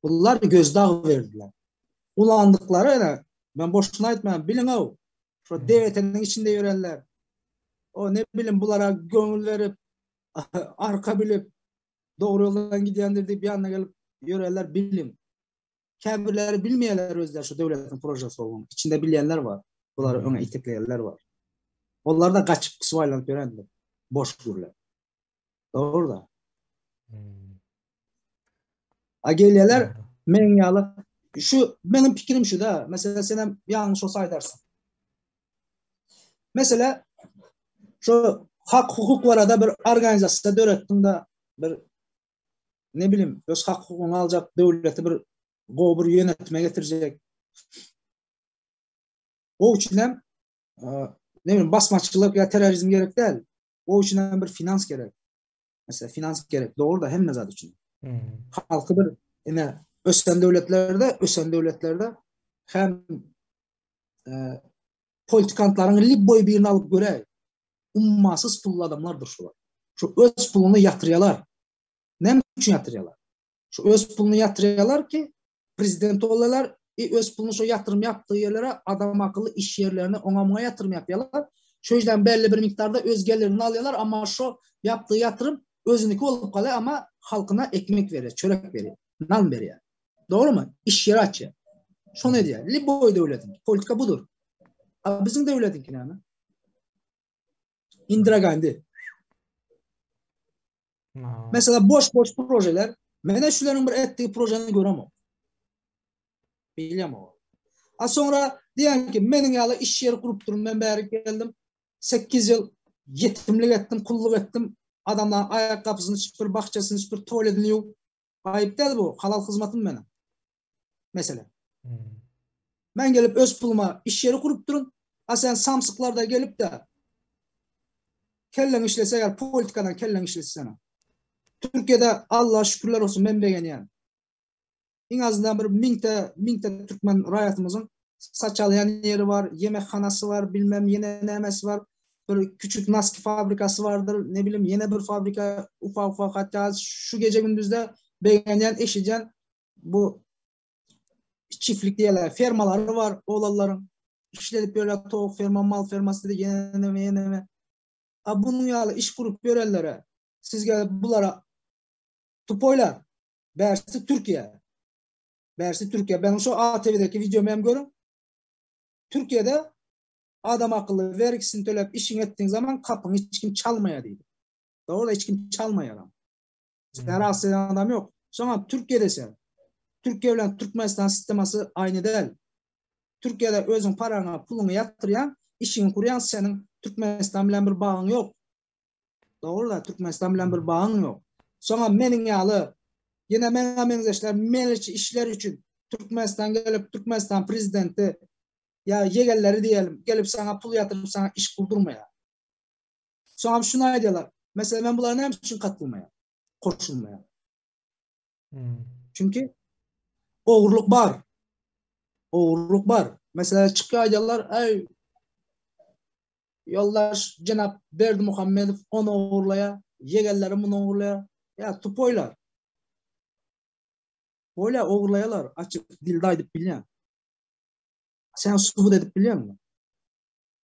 Bunlar gözdag berdiler. Ulandyklary ene, men boşuna aýtmaýan, biliň-ow, şo DWT-niň içinde ýörenler, o ne bilim bulara göňül berip, arka bilip, dogry ýoldan gidýändir diýip ýanyna gelip ýörenler biliň. Käbirleri bilmeýärler özleri şu döwletiň projesi bolanyny. Içinde bilýänler bar. Bulary öňe itekleýänler bar. Onlar da gaçyp gysyp aýlanyp ýörendir. Boş gürläp. Dogry da. Hmm. A gelýärler men ýaly şu meniň pikirim şu da. Mesela sen hem ýalňyş bolsa aýdarsyň. Mesela şu hak hukuk barada bir organizasiýa döretdiň da bir ne bilim öz hak hukugyny aljak döwleti bir gowy bir ýönetime getirjek. O üçin hem e, ne bilim basmaçylyk ýa terrorizm gerek däl. O üçin hem bir finans gerek. Mesela finans gerek. Dogry da hemme zat üçin. Hmm. Halky bir ine ösen döwletlerde, ösen döwletlerde hem e, politikantlaryň lib boý birini alyp göräý. Ummasyz pully adamlardyr şular. Şu öz puluny ýatyrýarlar. Näme üçin ýatyrýarlar? Şu öz puluny ýatyrýarlar ki, prezident bolýarlar, i öz puluny şo ýatyrym ýapdygy ýerlere, adam akylly iş ýerlerine oňa muňa ýatyrym ýapýarlar. Şo ýerden belli bir mikdarda öz gelirini alýarlar, amma şo ýapdygy ýatyrym özüniki bolup galýar, amma halkyna ekmek berýär, çörek berýär, nan berýär. Dogrymy? Iş ýeri açýar. Şony edýär. Liboý döwletiň. Politika budur. A biziň döwletiňki näme? Indira Gandhi. Mesela boş boş projeler. Mene şularyň bir etdiği projeni göremok. Bilýän o. A sonra diýen ki meniň ýaly iş ýeri gurup durun men bäri geldim. 8 ýyl ýetimlik etdim, kulluk etdim. Adamlar aýakgapysyny süpür, bahçesini süpür, tuwaletini ýuw. Aýyp däl bu, halal hyzmatym meniň. Mesela. Hmm. Men gelip öz puluma iş ýeri gurup durun. A sen samsyklar da gelip de kelleň işlese eger politikadan kelleň işlese sana. Türkiye'de Allah şükürler olsun men begenýän. Iň azyndan bir mingte, mingte türkmen raýatymyzyň saç alýan ýeri bar, ýemekhanasy bar, bilmem ýene nämesi bar. Bir küçük naski fabrikasy bardyr, ne bilim ýene bir fabrika ufak-ufak hatda şu gece gündüzde begenýän, eşidýän bu çiftlik diýerler, fermalary bar oglanlaryň. Işledip ýörler towuk ferma, mal fermasy diýip ýene neme, ýene neme. A bunuň ýaly iş gurup ýörenlere siz gelip bulara tupoýlar. Bärsi Türkiýe. Bärsi Türkiýe. Meniň şu ATV-däki wideomy hem görüň. Türkiýede adam akylly vergisini töläp işiňi etdiň zaman kapyňy hiç kim çalmaýar diýdi. Dogry hiç kim çalmaýar. Sen rahatsız eden adam ýok. Soňam Türkiýede sen. Türkiýe bilen Türkmenistan sistemasy aýny däl. Türkiýede özüň paraňy, puluňy ýatyrýaň, işiňi gurýaň, seniň Türkmenistan bilen bir bagyň ýok. Dogry-da, Türkmenistan bilen bir bagyň ýok. Soňam meniň ýaly, ýene meňe meňzeşler meleçi işler üçin Türkmenistan gelip, Türkmenistan prezidenti ýa ýegenleri diýelim, gelip saňa pul ýatyryp saňa iş gurdurmaýar. Soňam şuny aýdýarlar. Meselem, men bulara näme üçin katylmaýan? Goşulmaýan. Hmm. Çünki ogurlyk bar. Ogurlyk bar. Mesela çykýar aýdýarlar, aý ýoldaş jenap Berdimuhamedow ony ogurlaýar, ýegenleri muny ogurlaýar. Ýa tupoýlar. Bolýar, ogurlaýarlar, açyk dilde aýdyp bilýän. Sen subut edip bilýäňmi?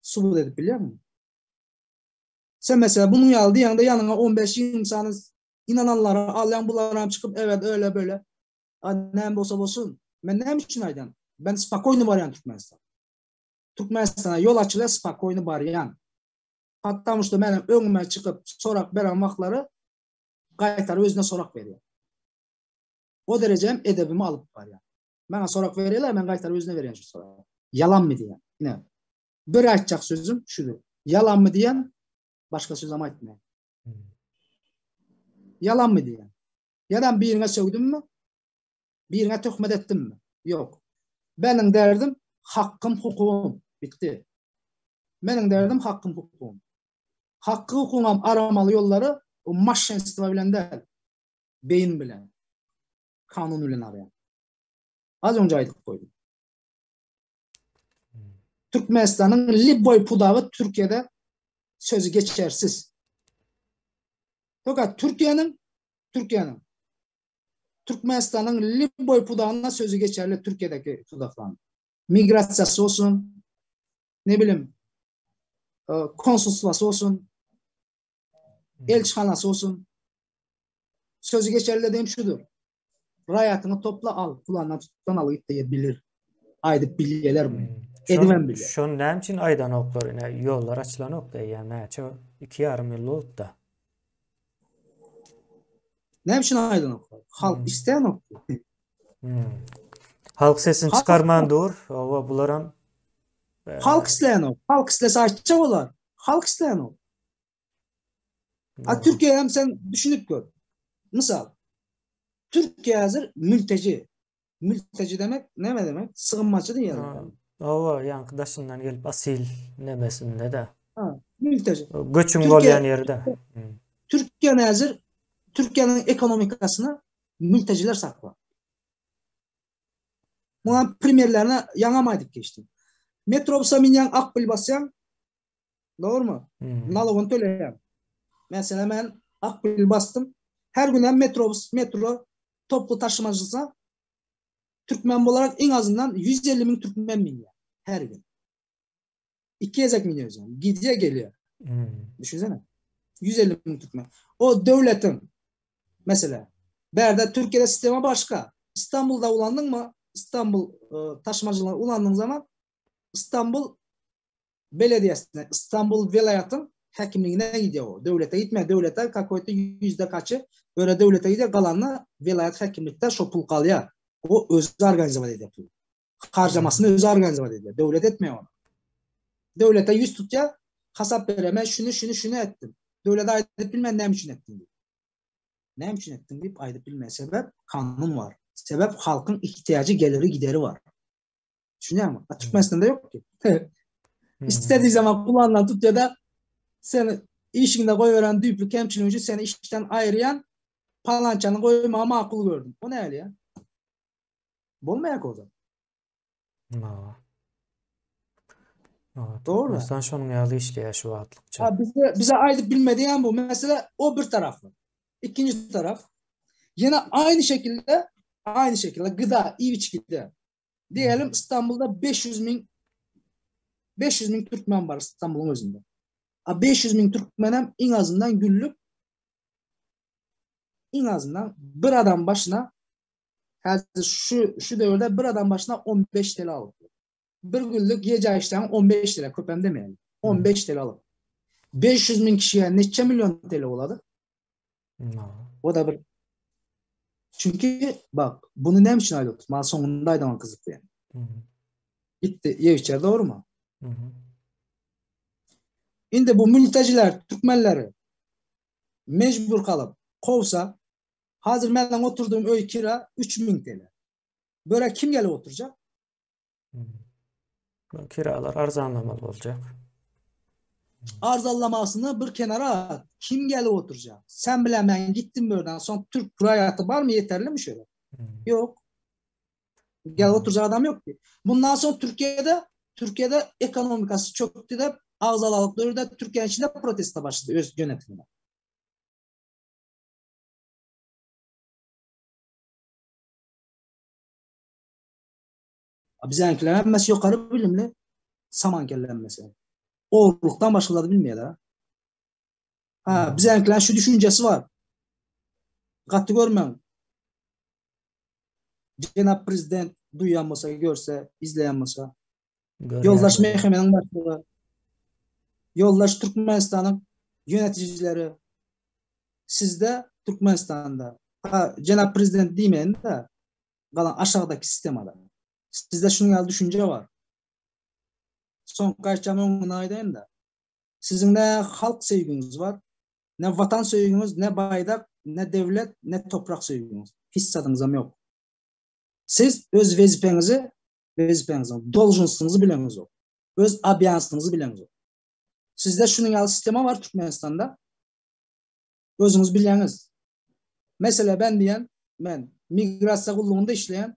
Subut edip bilýäňmi? Sen mesela bunun ýaly diýende ýanyňa 15-20 sany inananlary alýaň, bular hem çykyp evet öyle böyle. A näme bolsa bolsun. Men näme üçin aýdýan? Ben spokojny barýan Türkmenistan. Türkmenistana ýol açylýar, spokojny barýan. Потому что meniň öňüme çykyp sorak beren wagtlary gaýtaryp özüne sorak berýär. O derejem edebimi alyp barýan. Maňa sorak berýärler, men gaýtaryp özüne berýän şu soragy. Ýalanmy diýýän. Ine. Bir aýtjak sözüm şudur. Ýalanmy diýen, başga sözem aýtmaýan. Ýalanmy diýen. Ýa-da birine sögdümmi? Birine töhmet etdimmi? Ýok. Meniň derdim hakkym, hukugym. Bitdi. Meniň derdim hakkym, hukugym. Hakkı hukugyňam aramaly ýollary o maşenstvo bilen däl, beýin bilen, kanun bilen araýan. Az öňce aýdyp goýdum. Türkmenistanyň liboý pudagy Türkiýede sözü geçersiz. Fakat Türkiye'nin Türkiye'nin. Türkmenistanyň lýuboý pudagyna sözi geçerli Türkiýedäki pudaklaryň. Migrasiýasy bolsun, ne bilim, e, konsulstwasy bolsun, elçihanasy bolsun. Sözi geçerli dediğim şudur. Raýatyňy topla al, kulağından tutdan al git diye bilir. Aýdyp bilýärler bunu. Hmm. Edibem bilýär. Şon näme üçin aýdanoklar ine ýollar açylanok diýýän näçe 2,5 ýyl boldy-da. Näme üçin aýdanoklar? Halk hmm. isteýänok. Hmm. Halk sesini çykarman dur. Owa bularam e, Halk isleýänok. Halk islese aýtjak olar. Halk isleýänok. A Türkiýe hem sen düşünip gör. Mysal, Türkiýe häzir mülteci. Mülteci demek näme demek? Sygynmaçy diýýärler. Hawa, ýaňky daşyndan gelip asil nemesinde-de. Ha, mülteci. Göçüň bolýan ýeri-de. Türkiýe häzir Türkiýäniň ekonomikasyny mülteciler saklar. Muňa primerlerine ýaňam aýdyp geçdim. Metrobusa minýäň, akbil basýaň, Dogrumy? Hmm. Nalogyny töleýän. Meselem men akbil bastym. Her gün hem metrobus, metro toplu taşymajysa türkmen bolarak iň azyndan 150 müň türkmen minýär her gün. Iki gezek minýär özem. Gidýär gelýär. Hmm. Düşünsene. 150 müň türkmen. O döwletiň mesela bärde Türkiýede sistema başga. İstanbulda ulandyň mı? İstanbul e, taşymajylar ulandyň zaman İstanbul Belediýesine, İstanbul welaýatyň häkimligine gidýär o. Döwlete gitmeýär. Döwlete kakoýto ýüzde kaçy öre döwlete gidýär, galany welaýat häkimlikde şo pul galýar. O özi organizować edýär puly. Harjamasyny özi organizować edýär. Döwlet etmeýär ony. Döwlete ýüz tutýar, hasap berýär. Men şuny, şuny, şuny etdim. Döwlet aýdyp bilmän näme üçin etdiň diýip. Näme üçin etdiň diýip aýdyp bilmeýär. Sebäp kanun bar. Sebäp halkyň ihtiýajy, geliri, gideri bar. Düşünýäňmi? A Türkmenistanda ýok ki. İstediği zaman kulağından tut ya da seni işiňde goýberen düýpli kemçiligiň üçin seni işden aýyrýan palançany goýmagy makul gördüm. O näli ya? Bolmaýar o zaman. Dogry. Türkmenistan şonuň ýaly işleýär şu wagtlykça. Ha bize bize aýdyp bilmedi bu mesele o bir tarafy. İkinci taraf yine aynı şekilde aynı şekilde gıda, içkide Diýelim İstanbulda 500 müň 500 müň türkmen bar İstanbuluň özünde. A 500 müň türkmenem iň azyndan günlük iň azyndan bir adam başyna häzir şu şu döwürde bir adam başyna 15 TL alyp. Bir günlük gece işleň 15 TL köpem demeýän. 15 TL alyp. 500 müň kişiye neçe milyon TL bolady? O da bir Çünki bak bunu näme üçin aýdyp otyryn? Maňa soňunda aýdaman gyzykly ýani. Gitdi ýeg içer dogrymy? Indi bu mültejiler türkmenleri mejbur galyp kowsa hazir meniň oturdygym öý kira 3000 TL. Böre kim gelip oturjak? Kiralar arzanlamaly boljak. Arzanlamasyny bir kenara at. Kim gelip oturjak? Sen bilen men gitdim börden. Soň Türk raýaty barmy ýeterlimi şöyle? Hmm. Ýok. Gelip oturjak adam ýok ki. Bundan soň Türkiýede Türkiýede ekonomikasy çökdi de agzalalyk döwürde Türkiýäniň içinde protesta başlady öz yönetimine. Biziňkiler hemmesi ýokary bilimli, saman kelle hemmesi. Ogurlukdan başga zady bilmeýärler. Ha, biziňkiler şu düşünjesi bar. Gaty görmäň. Jenap prezident duýan bolsa, görse, izleýän bolsa. Ýoldaş MHM-niň başlygy, ýoldaş Türkmenistanyň ýöneticileri sizde Türkmenistanda, ha, jenap prezident diýmeýin-de, galan aşagdaky sistemada. Sizde şunuň ýaly düşünje bar. Soňky aýtjagym öňünden aýdaýyn-da. Siziň ne halk söýgüňiz bar, ne watan söýgüňiz, ne baýdak, ne döwlet, ne toprak söýgüňiz. Hiç zadyňyzam ýok. Siz öz wezipeňizi, wezipeňizi, dolžnostňyzy bileňizok. Öz obýanstyňyzy bileňizok. Sizde şunuň ýaly sistema bar Türkmenistanda. Özüňiz bilýäňiz. Mesele ben diýen, men migrasiýa gullugynda işleýän.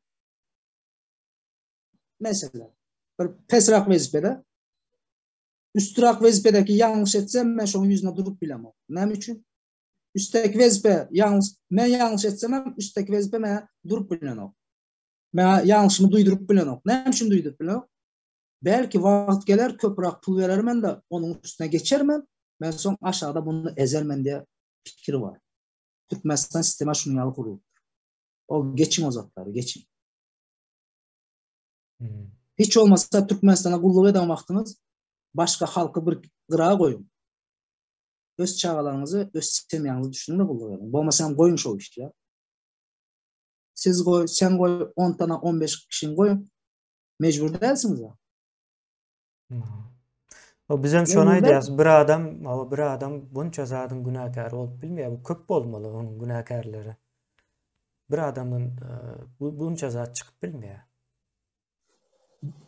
Mesele bir pesräk wezipede. Üstüräk wezipedeki ýalňyş etse, men şonuň ýüzüne durup bilemok. Näme üçin? Üstdäki wezipe ýalňyş, men ýalňyş etsem hem üstdäki wezipe maňa durup bilenok. Maňa ýalňyşymy duýduryp bilenok. Näme üçin duýduryp bilenok? Belki wagt geler köpräk pul berermen-de onuň üstüne geçermen, men soň aşagda bunu ezermen diýe pikiri bar. Türkmenistan sistema şunuň ýaly gurulypdyr. O geçiň o zatlary, geçiň. Hmm. Hiç olmasa Türkmenistana gulluk eden wagtyňyz başga halky bir gyra goýuň. Öz çagalaryňyzy, öz semýaňyzy düşüniň-de gulluk ediň. Bolmasa hem goýuň şol işi. Siz goý, sen goý, 10 tane 15 kişiň goýuň. Mejbur dälsiňiz. Hmm. O bizem şony aýdýas, bir adam, o bir adam bunça zadyň günäkäri bolup bilmeýär. Bu köp bolmaly onuň günäkärleri. Bir adamdan e, bu bunça zat çykyp bilmeýär.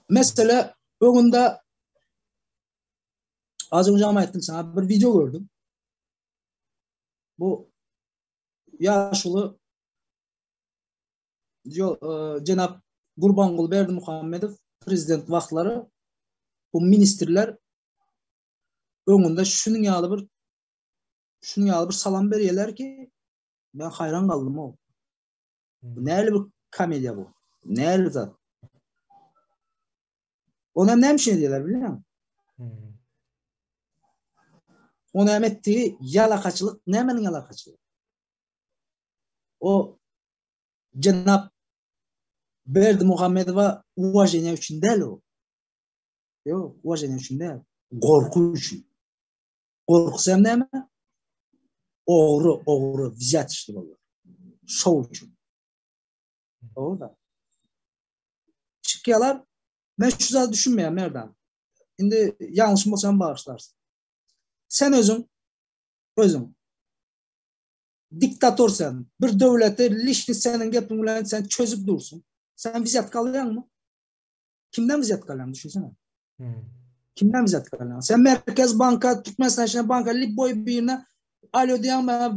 Mesele öňünde az önce ama aýtdym sana bir video gördüm. Bu ýaşuly E, jenap Gurbanguly Berdimuhamedow prezident wagtlary bu ministrler öňünde şunuň ýaly bir şunuň ýaly bir salam berýärler ki men haýran galdym o. Bu näli bir komediýa bu? Näli zat? Ona näme üçin edýärler bilýäňmi? Hmm. O näme etdi? Ýalakaçylyk, nämeniň ýalakaçylygy? O jenap Berdimuhamedowa uwaženiýa üçin däl o. Ýok, uwaženiýa üçin däl. Gorky üçin. Gorkusy hem näme? Ogry, ogry, wzýatçylyk bolýar. Şow üçin. Dogry da. Çykýarlar. Men şu zady düşünmeýän Merdan. Indi ýalňyşym bolsa hem bagyşlarsyň. Sen özüň özüň Diktator sen. Bir döwleti lişni seniň gepiň bilen sen çözüp dursun. Sen wzýatka alýaňmy? Kimden wzýatka alýaň düşünsene. Hmm. Kimden wzýatka alýaň? Sen Merkez banka, Türkmenistan içine banka liboý birine alo diýýäň bana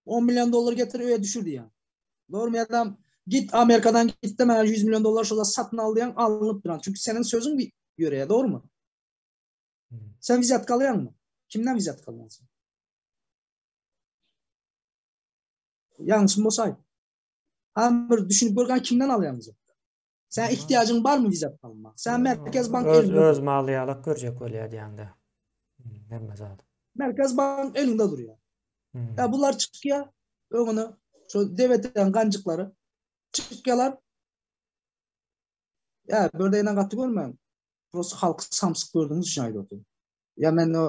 10 million dollar getir öýe düşür diýýäň. Dogrymy adam git Amerikadan git de bana 100 million dollar şola satyn al diýýäň alnyp duran. Çünki seniň sözüň bir ýöreýär, dogrymy? Hmm. Sen wzýatka alýaňmy? Kimden wzýatka alýaň sen? Ýalňyşym bolsa aýt. Ha bir düşünip görgän kimden alýaň wizat? Sen ihtiyacın bar mı wizat almak? Sen Merkez Bank öz, öz malyýalyk görjek bolýar diýende. Hemme zat. Merkez Bank elinde durýar. Hmm. Ya bular çykýar, öňüne şu deweten ganjyklary çykýarlar. Ya bördeýden gaty görmäň. Prosta halky samsyk gördüňiz üçin aýdyp otyryn. Ya men o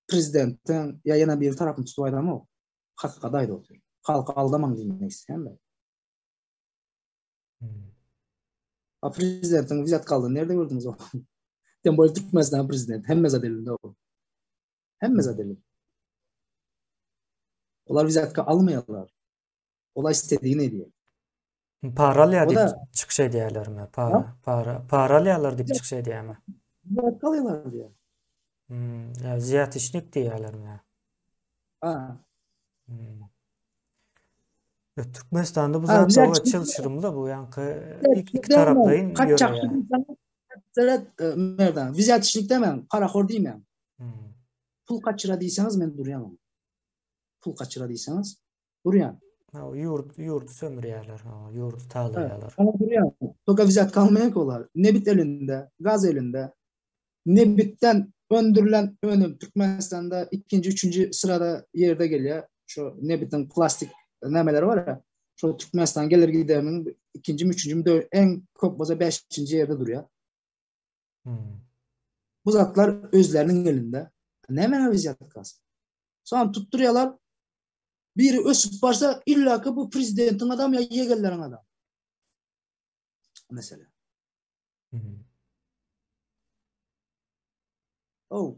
prezidentiň ýa ýene bir tarapyny tutup aýdamok. Hakykaty aýdyp otyryn. Halky aldamaň diýmek isleýän ben. Hmm. A prezidentiň wzýatka aldyny nirde gördüňiz o? Tem bolее Türkmenistan prezident. Hemme zat elinde o. Hemme zat elinde. Olar wzýatka almaýarlar. Olar istediğini edýär. Para alýar diýip çykyş edýärlermi? Para, para, para alýarlar diýip çykyş edýärmi? Wzýatka alýarlar diýýär. Hmm, ýa wzýatişnik diýýärlermi? Ha. Hmm. Ya, Türkmenistanda bu zatlar we çylşyrymly bu ýaňky iki taraplaýyn ýöreýär. Seret, e, Merdan, wzýatişnik demäň, parahor diýmäň. Hmm. Pul kaçyra diýseňiz men durýan. Pul kaçyra diýseňiz durýan. Ha, ýurt ýurdy sömürýärler, ha, ýurdy talaýarlar. Oňa durýan. Toka wzýatka almaýan ki olar. Nebit elinde, gaz elinde. Nebitden öndürilen önüm Türkmenistanda ikinji, üçünji syrada ýerde gelýär. Şu nebitiň plastik nämeleri bar ya. Şu Türkmenistan gelir gideriniň ikinji, üçünji, en köp bolsa beşinji ýerde durýar. Hmm. Bu zatlar özleriniň elinde. Näme wzýatkasy? Soň tutdurýarlar. Biri ösüp barsa illaki bu prezidentiň adam ýa ýegenleriň adam. Mesela. Hmm. Oh.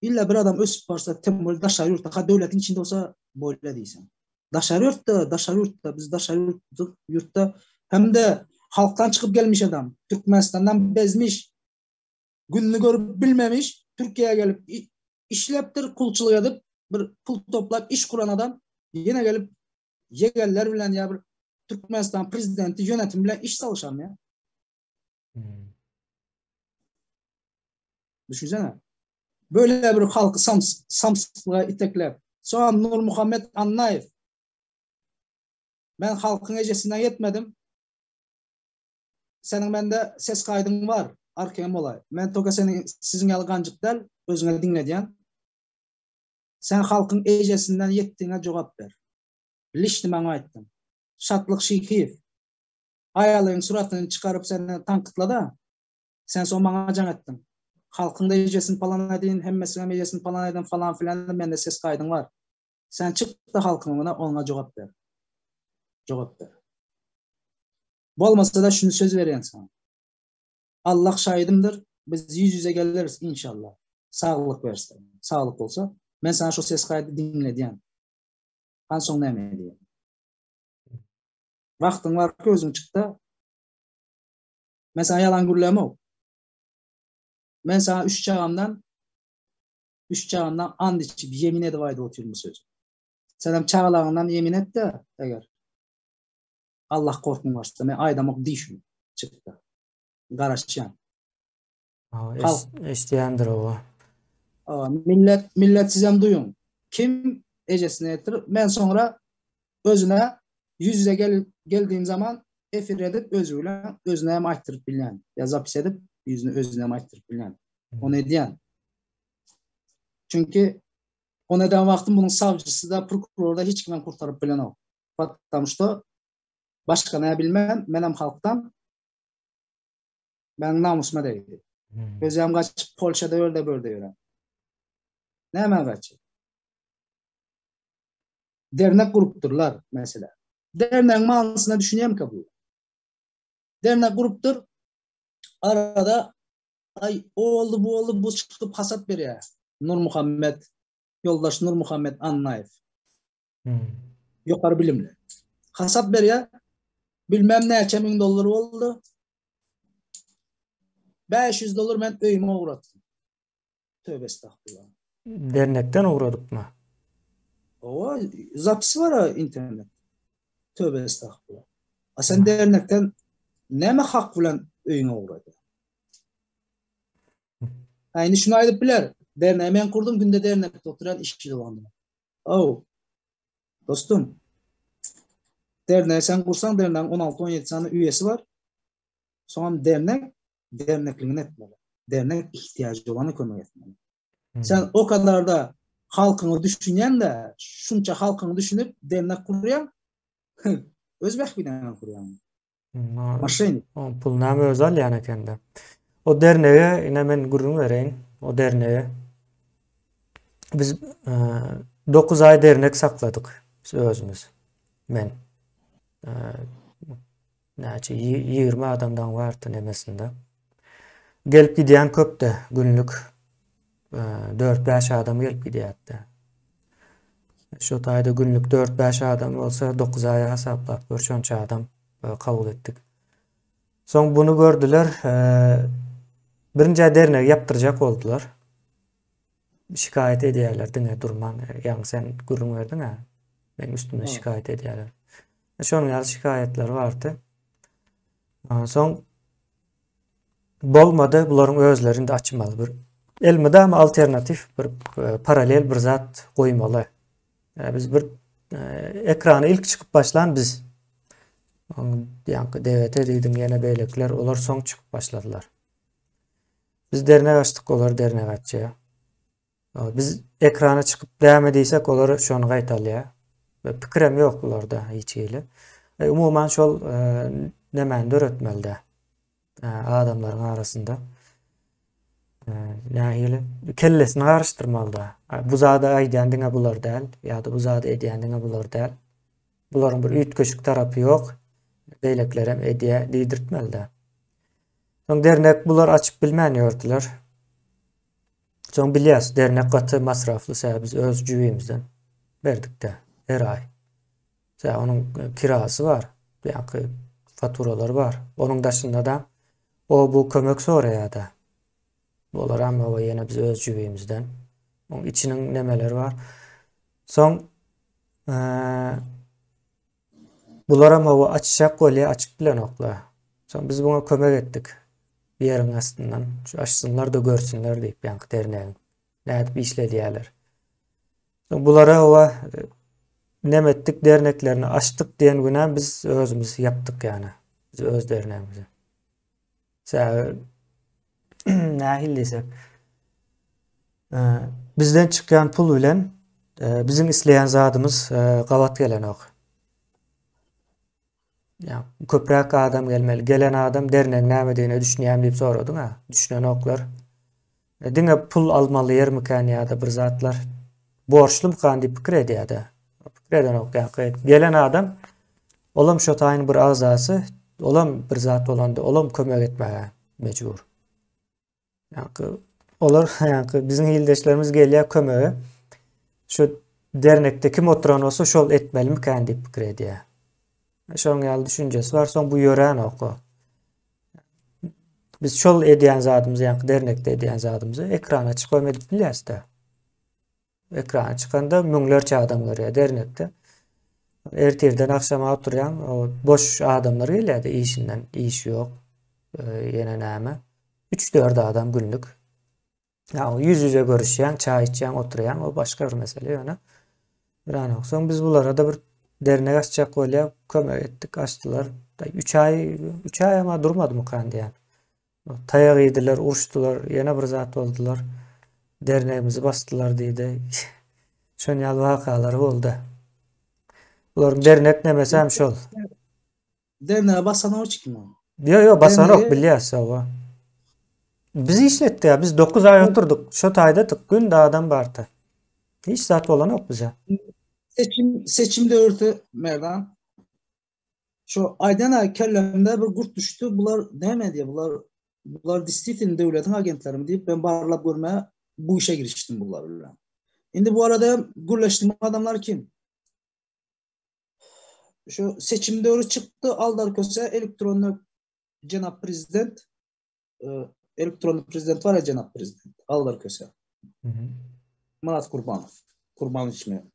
İlla bir adam ösüp barsa tem daşary ýurtda, ha döwletiň içinde bolsa bolýa diýsen. Daşary ýurtda, daşary ýurtda biz daşary ýurtda, ýurtda hem de halkdan çykyp gelmiş adam, Türkmenistandan bezmiş, gününü görüp bilmemiş, Türkiye'ye gelip işlepdir, kulçulyk edip, bir pul toplap iş kuran adam ýene gelip ýegenler bilen ýa bir Türkmenistan prezidenti yönetim bilen iş salyşar ya. Hmm. Düşünsene. Böyle bir halky sams, samsyklyga itekläp. Soňam Nurmuhammet Annaýew. Men halkyň ejesinden ýetmedim. Seniň mende ses kaýdyň bar, arkaýyn bolaý. Men toka seniň siziň ýaly ganjyk däl, özüňe diňledýän. Sen halkyň ejesinden ýetdigiňe jogap ber. Liçni maňa aýtdyň. Şatlyk Şyhyýew. Aýalyň suratyny çykaryp seni tankytlada. Sen soň maňa jaň etdiň. Halkyň-da ejesini palan edin, hemmesiniňem ejesini palan edin falan filan mende ses kaýdyň bar. Sen çyk-da halkyň öňüne oňa jogap ber. Jogap ber. Bolmasa-da şuny söz berýän saňa. Allah şahidimdir, biz ýüz-ýüze geleris inşallah. Saglyk berse, saglyk bolsa, men saňa şo ses kaýdy diňledýän. Hany soň näme edýän? Wagtyň barka özüň çyk-da. Men saňa ýalan gürlämok. Men saňa üç çagamdan üç çagamdan and içip ýemin edip aýdyp otyryn bu sözi. Senem çagalaryňdan ýemin et-de, eger Allah korkmuň başda men aýdamok diý şuny. Çykda. Garaşýan. Eşidýändir owa. Millet millet sizem duýuň. Kim ejesine ýetir. Men soňra özüne ýüz ýüze gel geldiğim zaman efir edip özi bilen özüne hem aýtdyryp bilýän. Ýa zapis edip ýüzüne özüne hem aýtdyryp bilýän. Ony edýän. Çünki ony eden wagtym bunuň sawçysy da prokuror da hiç kimem kurtaryp bilenok. Потому что başga näme bilmän, menem halkdan meniň namusyma degdi. Hmm. Özem gaçyp Polşada öldü bölde ýören. Näme gaçyp? Dernek gurupdyrlar mesela. Dernegiň manysyna düşünýärmikä bu? Dernek gurupdyr. Arada ay o oldu bu oldu bu çykyp hasap berýär. Nurmuhammet ýoldaş Nurmuhammet Annaýew. Hmm. Ýokary bilimli. Hasap berýär. Bilmem näçe müň dollar boldy. 500 dollar men öýüme ugratdym. Tövbe estağfurullah. Dernekden ugradypmy? Owa, zapisi bar internet. Tövbe estağfurullah. A sen dernekden näme hak bilen öýüňe ugradýaň? Ha indi şunu aýdyp biler. Derneği men kurdum, günde dernekde oturan işçi dolandy. Ow. Dostum. Derneği sen kursan derneğin 16-17 sany üyesi var. Soňam dernek dernekligini etmeli. Dernek ihtiyacı olana kömek etmeli. Hmm. Sen o kadar da halkyňy düşünýän de, şunça halkyňy düşünip dernek gurýaň, öz bähbidiňe gurýaň. Maşyn. O pul näme özi alýan ekende. O dernege ine men gürrüň bereýin. O dernege biz 9 aý dernek sakladyk biz özümiz. Men. Näçe 20 adamdan bardy nemesinde. Gelip gidýän köpdi günlük 4-5 adam gelip gidýärdi. Şu taýda günlük 4-5 adam bolsa 9 aýa hasaplap gör şonça adam kabul etdik. Soň bunu gördüler. Birinji dernegi ýapdyrjak boldular. Şikaýat edýärler diňe durman. Ýaňy sen gürrüň berdiň-ä. Meň üstümde şikaýat edýärler. Şonuň ýaly şikaýatlar bardy. Soň bolmady, bularyň özleri indi açmaly bir elmydama alternatiw bir e, paralel bir zat goýmaly. E, biz bir e, ekrana ilk çykyp başlan biz. Ýaňky DVT diýdiň ýene beýlekiler olar soň çykyp başladylar. Biz dernek açdyk, olar dernek açýar. Biz ekrana çykyp näme diýsek olar şony gaýtalýar. We pikirem ýok bularda hiç hili. E, umuman şol e, nämäni döretmeli-de e, adamlaryň arasynda. E, nähili kellesini garyşdyrmaly-da. Bu zady aýdýan diňe bular däl, ýa-da bu zady edýän diňe bular däl. Bularyň bir üýtgeşik tarapy ýok. Beýlekilerem edýär diýdirtmeli-de. Soň dernek bular açyp bilmän ýördüler. Soň bilýäs, dernek gaty masrafly, sebäbi biz öz jübimizden berdik-de her aý. Sebäbi onuň e, kirasy bar, ýaňky faturalary bar. Onuň daşynda-da o bu kömek soraýar-da. Olaram hawa ýene biz öz jübimizden. Oň içiniň nemeleri bar. Soň e, Bularam hawa açjak bolýa açyp bilenoklar. Soň biz buňa kömek etdik. Ýeriň astyndan şu açsynlar-da görsünler diýip ýaňky dernegiň. Nädip işledýärler. Bulara owa nemetdik derneklerini açdyk diýen günem biz özümiz ýapdyk ýany. Biz öz dernegimizi. Sebäbi nähili diýsek, bizden çykýan pul bilen biziň isleýän zadymyz gabat gelenok. Ýa köpräk adam gelmeli. Gelen adam dernegiň nämedigine düşünýärmi diýip soradyň-a. Düşünenoklar. E, diňe pul almaly ýermikän ýa-da bir zatlar borçlumykan diýip pikir edýär-de. Pikir edenok ýa gelen adam olam şo taýyň bir agzasy, olam bir zat bolanda olam kömek etmäge mejbur. Ýa olar ýa biziň ildeşlerimiz gelýär kömege. Şu dernekde kim oturan bolsa şol etmelimikän diýip pikir edýär. Şoň ýaly düşünjesi bar, soň bu ýöränok. Biz şol edýän zadymyzy, ýa dernekde edýän zadymyzy ekrana çykyp edip bilýäs-de. Ekrana çykanda müňlerçe adam görýär dernekde. Ertirden agşama oturýaň, boş adamlar gelýär-de işinden, iş ýok, ýene näme. 3-4 adam günlük. Ýa ýüz-ýüze görüşýäň, çaý içýäň, oturýaň, o başga bir mesele ýöne. Biranok. Soň biz bulara-da bir dernek açjak bolýar, kömek etdik, açdylar. 3 aý, 3 aý ama durmadymykan diýýän. Taýak iýdiler, uruşdylar, ýene bir zat boldular. Dernegimizi basdylar diýdi. Şon ýaly wakalar boldy. Bularyň dernek nemesi hem şol. Derneğe basanok hiç kim. Ýok, ýok, basanok bilýäs hawa. Biz işletdi ya, biz 9 aý oturdyk. Şo taýda günde adam bardy. Hiç zat bolanok bize. Seçim seçim döwürti Merdan. Şo aýdan aý kellemde bir gurt düşdi. Bular näme diýýär? Bular bular действительно döwletiň agentlerimi diýip ben barlap görmäge bu işe girişdim bular bilen. Indi bu arada gürleşdim adamlar kim? Şu seçim döwri çykdy Aldar Köse elektronly jenap prezident e, elektronly prezident var ya jenap prezident Aldar Köse. Hı hı. Murat Kurbanov. Kurbanoviç mi?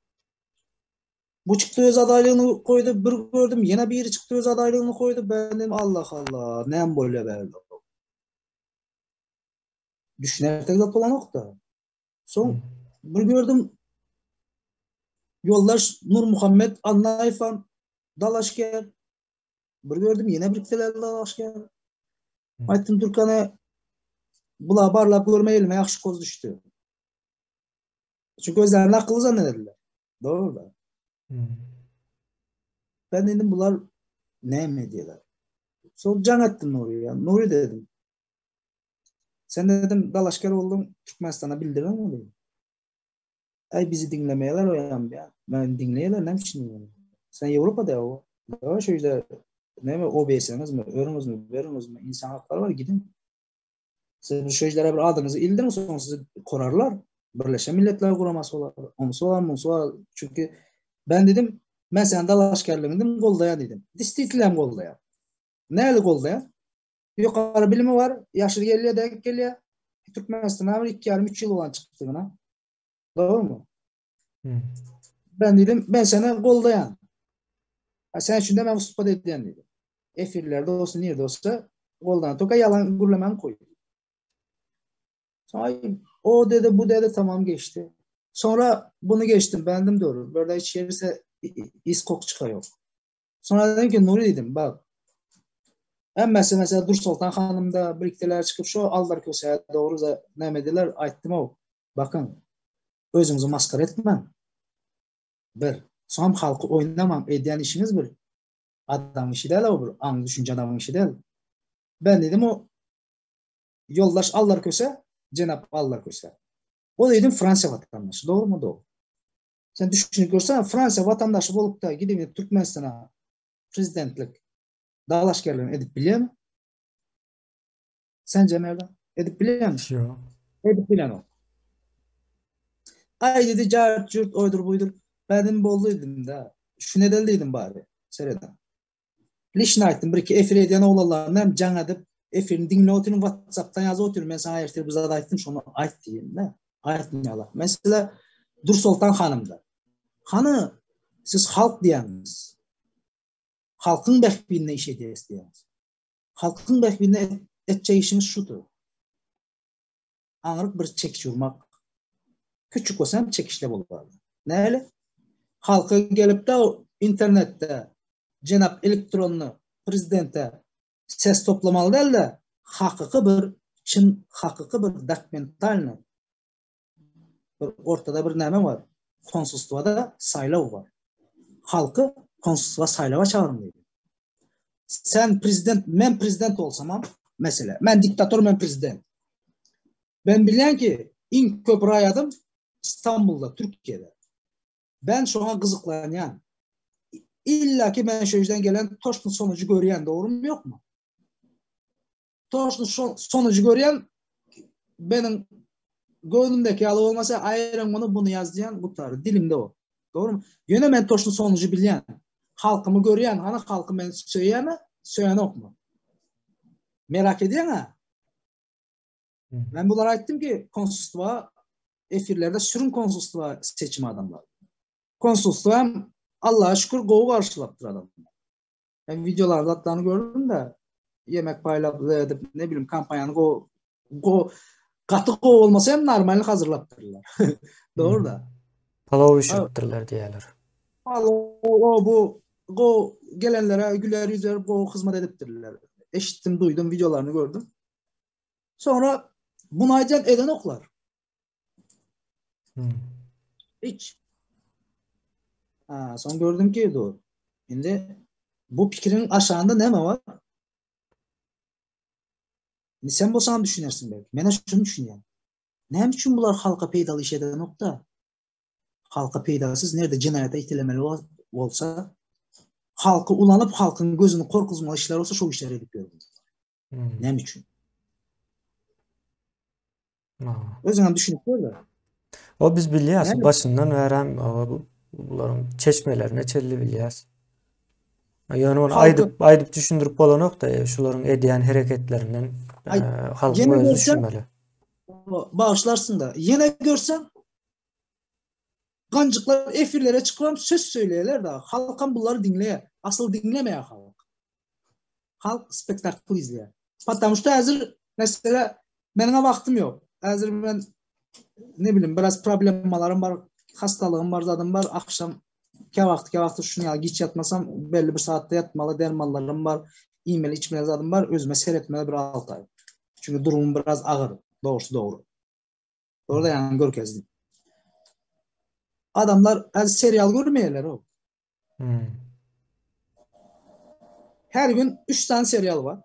Bu çıktı öz adaylığını koydu. Bir gördüm yine biri çıktı öz adaylığını koydu. Ben dedim Allah Allah nem böyle berdi. Düşünerek zat bolanok da. Soň bir gördüm ýoldaş Nurmuhammet Annaýewem dalaşgär. Bir gördüm ýene bir ikisiler dalaşgär. Aýtdym Türkana bula barlap görme elime ýagşy koz düşdi. Çünki özlerini akylly zannederler. Dogry da. Ben dedim bular näme edýärler? Soň jaň etdim Nuriýa. Nuri dedim. Sen dedim dalaşgär bolduň Türkmenistana bildirdiňmi dedim. Äý bizi diňlemeýärler o ýan bu ýan. Men diňleýärler näme üçin diňlemeýär? Sen Ýewropada o. Ýa şu ýerde näme OBS-iňizmi, örüňizmi, beriňizmi, insan haklary bar gidiň. Siz şu ýerlere bir adyňyzy ildiriň soň sizi korarlar. Birleşen Milletler Guramasy bolar. Onusy bar, munusy bar. Çünki ben dedim, men seniň dalaşgärligiňi dedim goldaýan dedim. Действительно goldaýan. Näli goldaýan? Ýokary bilimi bar, ýaşy gelýär, denk gelýär. Türkmenistana bir iki ýarym, üç ýyl bolan çykdygyna. Dogrumy? Ben dedim, ben seni goldaýan. Ha, sen üçin de men wystupad edýän dedim. Efirlerde olsun, nirde olsa goldaýan. Toka ýalan gürlemän koý. Sonra o dedi, bu dedi, tamam geçdi. Sonra bunu geçtim, bendim doğru. Böyle hiç yerse is koku çıkar yok. Sonra dedim ki Nuri dedim, bak. Hemmesi mesela Dur Sultan Hanım da birlikteler çıkıp şu Aldar Köse'ye doğru da ne dediler, aytdım o. Bakın, özüňizi maskara etmäň. Bir, soňam halky oýnamaň, edýän işiňiz bir adamyň işi däl o bir aň düşünje adamyň işi däl. Ben dedim o ýoldaş Allar Köse, jenap Allar Köse. O dedim Fransiýa watandaşy, dogrumy dogry. Sen düşünip görsen Fransiýa watandaşy bolup da gidip Türkmenistana prezidentlik dalaşgärligini edip bilýärmi? Sence Merdan? Edip bilýärmi? Ýok. Edip bilenok. Aý dedi jart jurt oýdur buýdur. Benim boldy dedim da. Şu nedel dedim bari. Sereden. Lişni aýtdym bir iki efir edýän oglanlaryna hem jaň edip efirini diňle otyryn WhatsAppdan ýazyp otyryn men saňa ertir bir zat aýtdym şony aýt diýen de. Aýtmaýarlar. Mesela Dursoltan hanymda. Hany siz halk diýýäňiz. Halkyň bähbidine iş edýäs diýýäňiz. Halkyň bähbidine etjek işiňiz şudur. Aňryk bir çekiç urmak. Küçük bolsa hem çekişle bolýar. Näle? Halka gelip de internetde jenap elektronny prezidente ses toplamaly däl-de, hakyky bir çyn hakyky bir dokumentalny bir ortada bir näme bar? Konsulstwada saýlaw bar. Halky konsulstwa saýlawa çagyryň diýdi. Sen prezident, men prezident bolsamam, mesele, men diktator, men prezident. Ben bilýän ki, iň köp raýadym Istanbulda, Türkiýede. Ben şoňa gyzyklanýan. Illa ki men şu ýerden gelen toşny sonucu görýän, dogrumy ýokmy? Toşny sonucu görýän benim göwnümdeki ýaly bolmasa aýryň muny bunu ýaz diýen gutar dilimde o. Dogrumy? Ýöne men toşny sonucu bilýän. Halkymy görýän, hany halky meni söýýärmi, söýenokmy? Merak edýäň-ä? Men bulara aýtdym ki, konsulstwa efirlerde sürün konsulstwa seçim adamlar. Konsulstwa hem Allaha şükür gowy garşylapdyr adamlar. Men videolarda atlaryny gördüm de yemek paýlap edip ne bileyim kampanyany go go gaty gowy bolmasa hem normal hazırlapdyrlar. Dogry da. Palaw bişiripdirler diýýärler. Palaw o bu go gelenlere güler ýüz berip gowy hyzmat edipdirler. Eşitdim, duýdum, videolaryny gördüm. Soňra bunu aýdýan edenoklar. Hmm. Hiç. Ha, soň gördüm ki dur. Indi bu pikiriň aşagynda näme bar? Indi sen bolsaň düşünersiň belki. Men şuny düşünýän. Näme üçin bular halka peýdaly iş edenokda? Halka peýdasyz nerde jenaýata itelemeli bolsa, halky ulanyp halkyň gözüni korkuzmaly işler bolsa şo işleri edip ýör. Hmm. Näme üçin? Özüň hem düşünip gör-de. O biz bilýäs, başyndan bärem bularyň çeşmelerine çelli bilýäs. Ýöne ony aýdyp, aýdyp düşündirip bolanok-da, e, şularyň edýän hereketlerinden e, halkyň özi düşünmeli. Bağışlarsyn-da. Ýene görseň, ganjyklar efirlere çykyp söz söyleýärler da, halkam bulary diňleýär. Asyl diňlemeýär halk. Halk spektakl izleýär. Потому что häzir mesela meniň wagtym ýok. Häzir men ne bileyim biraz problemalarym bar, hastalygym bar, zadym bar. Akşam kä wagt kä wagt şuny ýaly giç ýatmasam belli bir saatda ýatmaly, dermanlarym bar, iýmeli, içmeli zadym bar, özüme seretmeli bir 6 aý. Çünki durumum biraz agyr, dogrusy dogry. Orada ýany görkezdim. Adamlar häzir serial görmeýärler o. Hmm. Her gün 3 tane serial var.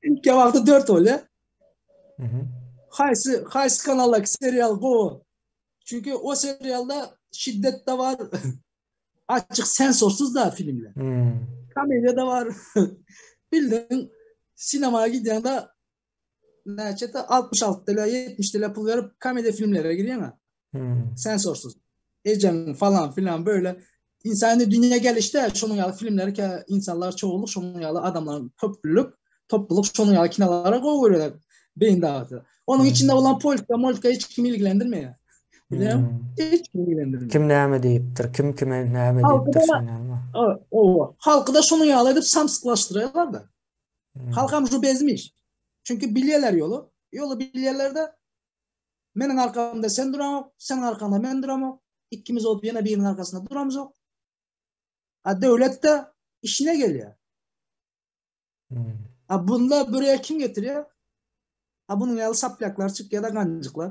Iki wagty 4 bolýar. Haýsy haýsy kanaldaky serial gowy? Çünki o serialda şiddet de var. Açyk sensorsuz da filmler. Hmm. Komediýa da var. Bildin sinemaya gidýäňde näçe 66 TL 70 TL pul berip komediýa filmlere girýäň. Hmm. Sensorsuz. Ejeň falan filan böyle. İnsany dünýä gelişde şonuň ýaly filmleri ki insanlar çoğuluk şonuň ýaly adamlaryň köplük, topluluk şonuň ýaly kinolara gowy görýärler. Beýin dağıtýar. Onuň hmm. içinde bolan politika, moltika hiç kimi ilgilendirmeýär. Bilýän? Hmm. Hiç kimi ilgilendirmeýär. Kim näme diýipdir, kim kime näme diýipdir şonuň. Owa. Halky da şonuň ýaly edip samsyklaşdyrýarlar da. Hmm. Halkam şu bezmiş. Çünki bilýärler ýoly. Ýoly bilýärler de Meniň arkamda sen duraňok, seň arkaňda men duramok, ikimiz bolup ýene biriniň arkasynda duramzok. A döwlet de işine gelýär. Hmm. A bunda buraya kim getirýär? A bunuň ýaly saplaklar çykýar da ganjyklar.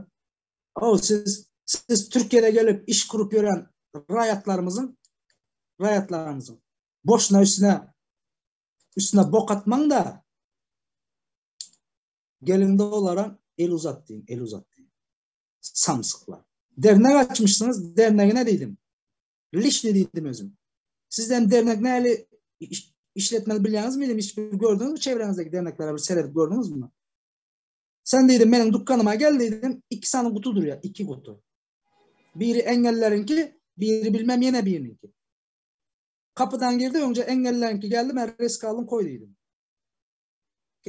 O siz siz Türkiýede gelip iş kurup ýören raýatlarymyzyň raýatlarymyzyň boşuna üstüne üstüne bok atmaň da Geliňde olara el uzat diýin, el uzat diýin. Samsyklar. Dernek açmyşsyňyz, dernegine diýdim. Lişni diýdim özüm. Sizden dernek näli işletmeli bilýäňizmi diýdim, hiç bir gördüňizmi çevräňizdeki derneklere bir seredip gördüňizmi? Sen diýdim, meniň dükkanyma gel diýdim, iki sany guty durýar, iki guty. Biri engelleriňki, biri bilmem ýene biriniňki. Kapydan girdi, öňce engelleriňki geldi, men risk aldym, koý diýdim.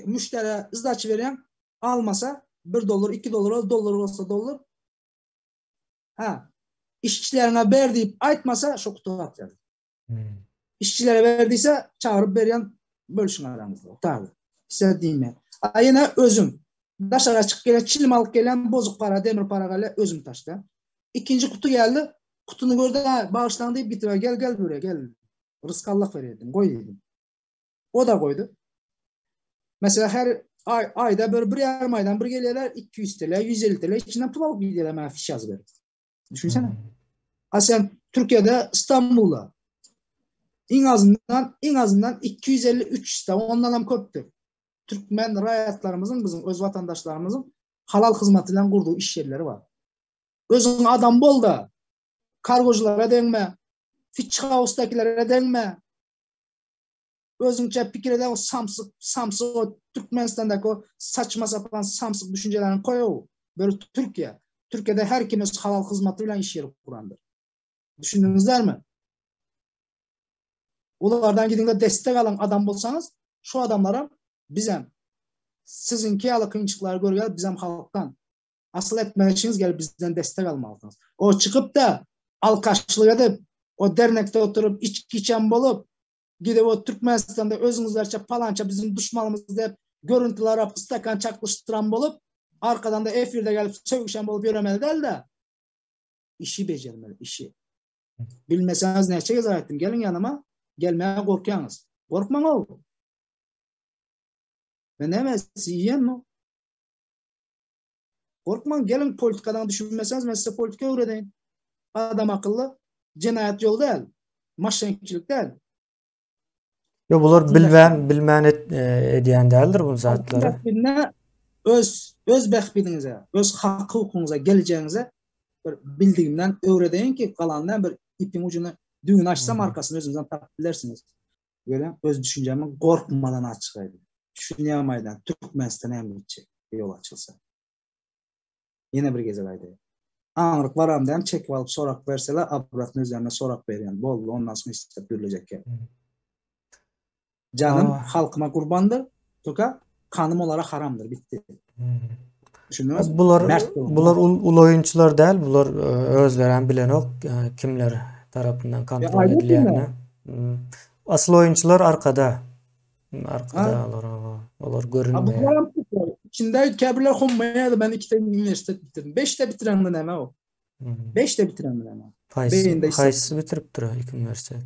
Müşderä zdaçy berýäň, almasa 1 dollar, 2 dollar, dollar bolsa dollar. Ha, işçileriňe ber diýip aýtmasa şo kutu atýar. Hmm. İşçilere ber diýse çagyryp berýän bölüşiň araňyzda. Tabi. Size diýme. A ýene özüň. Daşara çykyp gelen çilim alyp gelen bozuk para demir para galýar özüm taşlaýan. Ikinji kutu geldi. Kutuny gördi, ha, bagyşlaň diýip gitip, gel gel buraya gel. Rysky Allah berýär dedim, goý dedim. O da goýdy. Mesela her ay, ayda bir, bir yarım aydan bir gelýärler, 200 TL, 150 TL içinden pul alyp gidýärler bana fiş ýazyp berip. Düşünsene. Hmm. A sen Türkiye'de İstanbul'da iň azyndan iň azyndan 250-300 de ondan hem köpdür. Türkmen raýatlarymyzyň, biziň öz watandaşlarymyzyň halal hyzmaty bilen gurduğu iş ýerleri bar. Özüň adam bol da kargoculara deňme, Fitch House-dakilere deňme. Özüňçe pikir eden o samsyk, samsyk o Türkmenistandaky o saçma sapan samsyk düşünjelerini koý Böyle Türkiye. Türkiye'de her kim öz halal hyzmaty bilen iş ýeri kurandyr. Düşündiňizlermi? Olardan gidiňde destek alan adam bolsaňyz, şu adamlara bizem siziňki ýaly kynçylyklary görgel bizem halkdan. Asyl etmek işiňiz gelip bizden destek almalysyňyz. O çykyp da alkaşlyk edip, o dernekde oturyp içki içen bolup, gidip o Türkmenistanda özüňizlerçe palança bizim duşmanymyz diýip görüntüler alyp stakan çaklyşdyran bolup, arkadan da efirde gelip sögüşen bolup ýöremeli däl-de, işi bejermeli, işi. Bilmeseňiz näçe gezek aýtdym, geliň ýanyma, gelmäge gorkýaňyz. Gorkmaň ow. Men näme sizi iýenmi? Gorkmaň, geliň politikadan düşünmeseňiz men size politika öwredeýin. Adam akylly, jenaýat ýol däl, maşennikçilik däl. Ýok, bular bilmän, bilmän et, e, edýän däldir bu zatlary. Bähbidine öz öz bähbidiňize, öz hak hukugyňyza, geljegiňize bir bildigimden öwredeýin ki, galanyndan bir ipiň ujuny düwün açsam arkasyny özüňizden tapyp bilersiňiz. Görýäň, öz düşünjämi gorkmadan açyk aýdýan. Düşünýämi aýdan, Türkmenistan näme etjek ýol açylsa. Ýene bir gezek aýdaýyn. Aňryk baramda hem çekip alyp sorak berseler, obratny özlerine sorak berýän. Boldy, ondan soň hiç zat gürlejek ýok. Janym halkyma gurbandyr, toka kanym olara haramdyr, bitdi. Düşündüňiz? Bular bular uly oýunçylar däl, bular e, özleri hem bilenok e, kimler tarapyndan kontrol edilýänini. Hmm. Asyl oýunçylar arkada. Arkada olar, olar görünmeýär. İçinde käbirler hommaýardy, ben iki tane üniversitet bitirdim. Beş de bitiren näme o? Hmm. Beş de bitiren näme? Haýsy, haýsy bitiripdir iki üniversitet?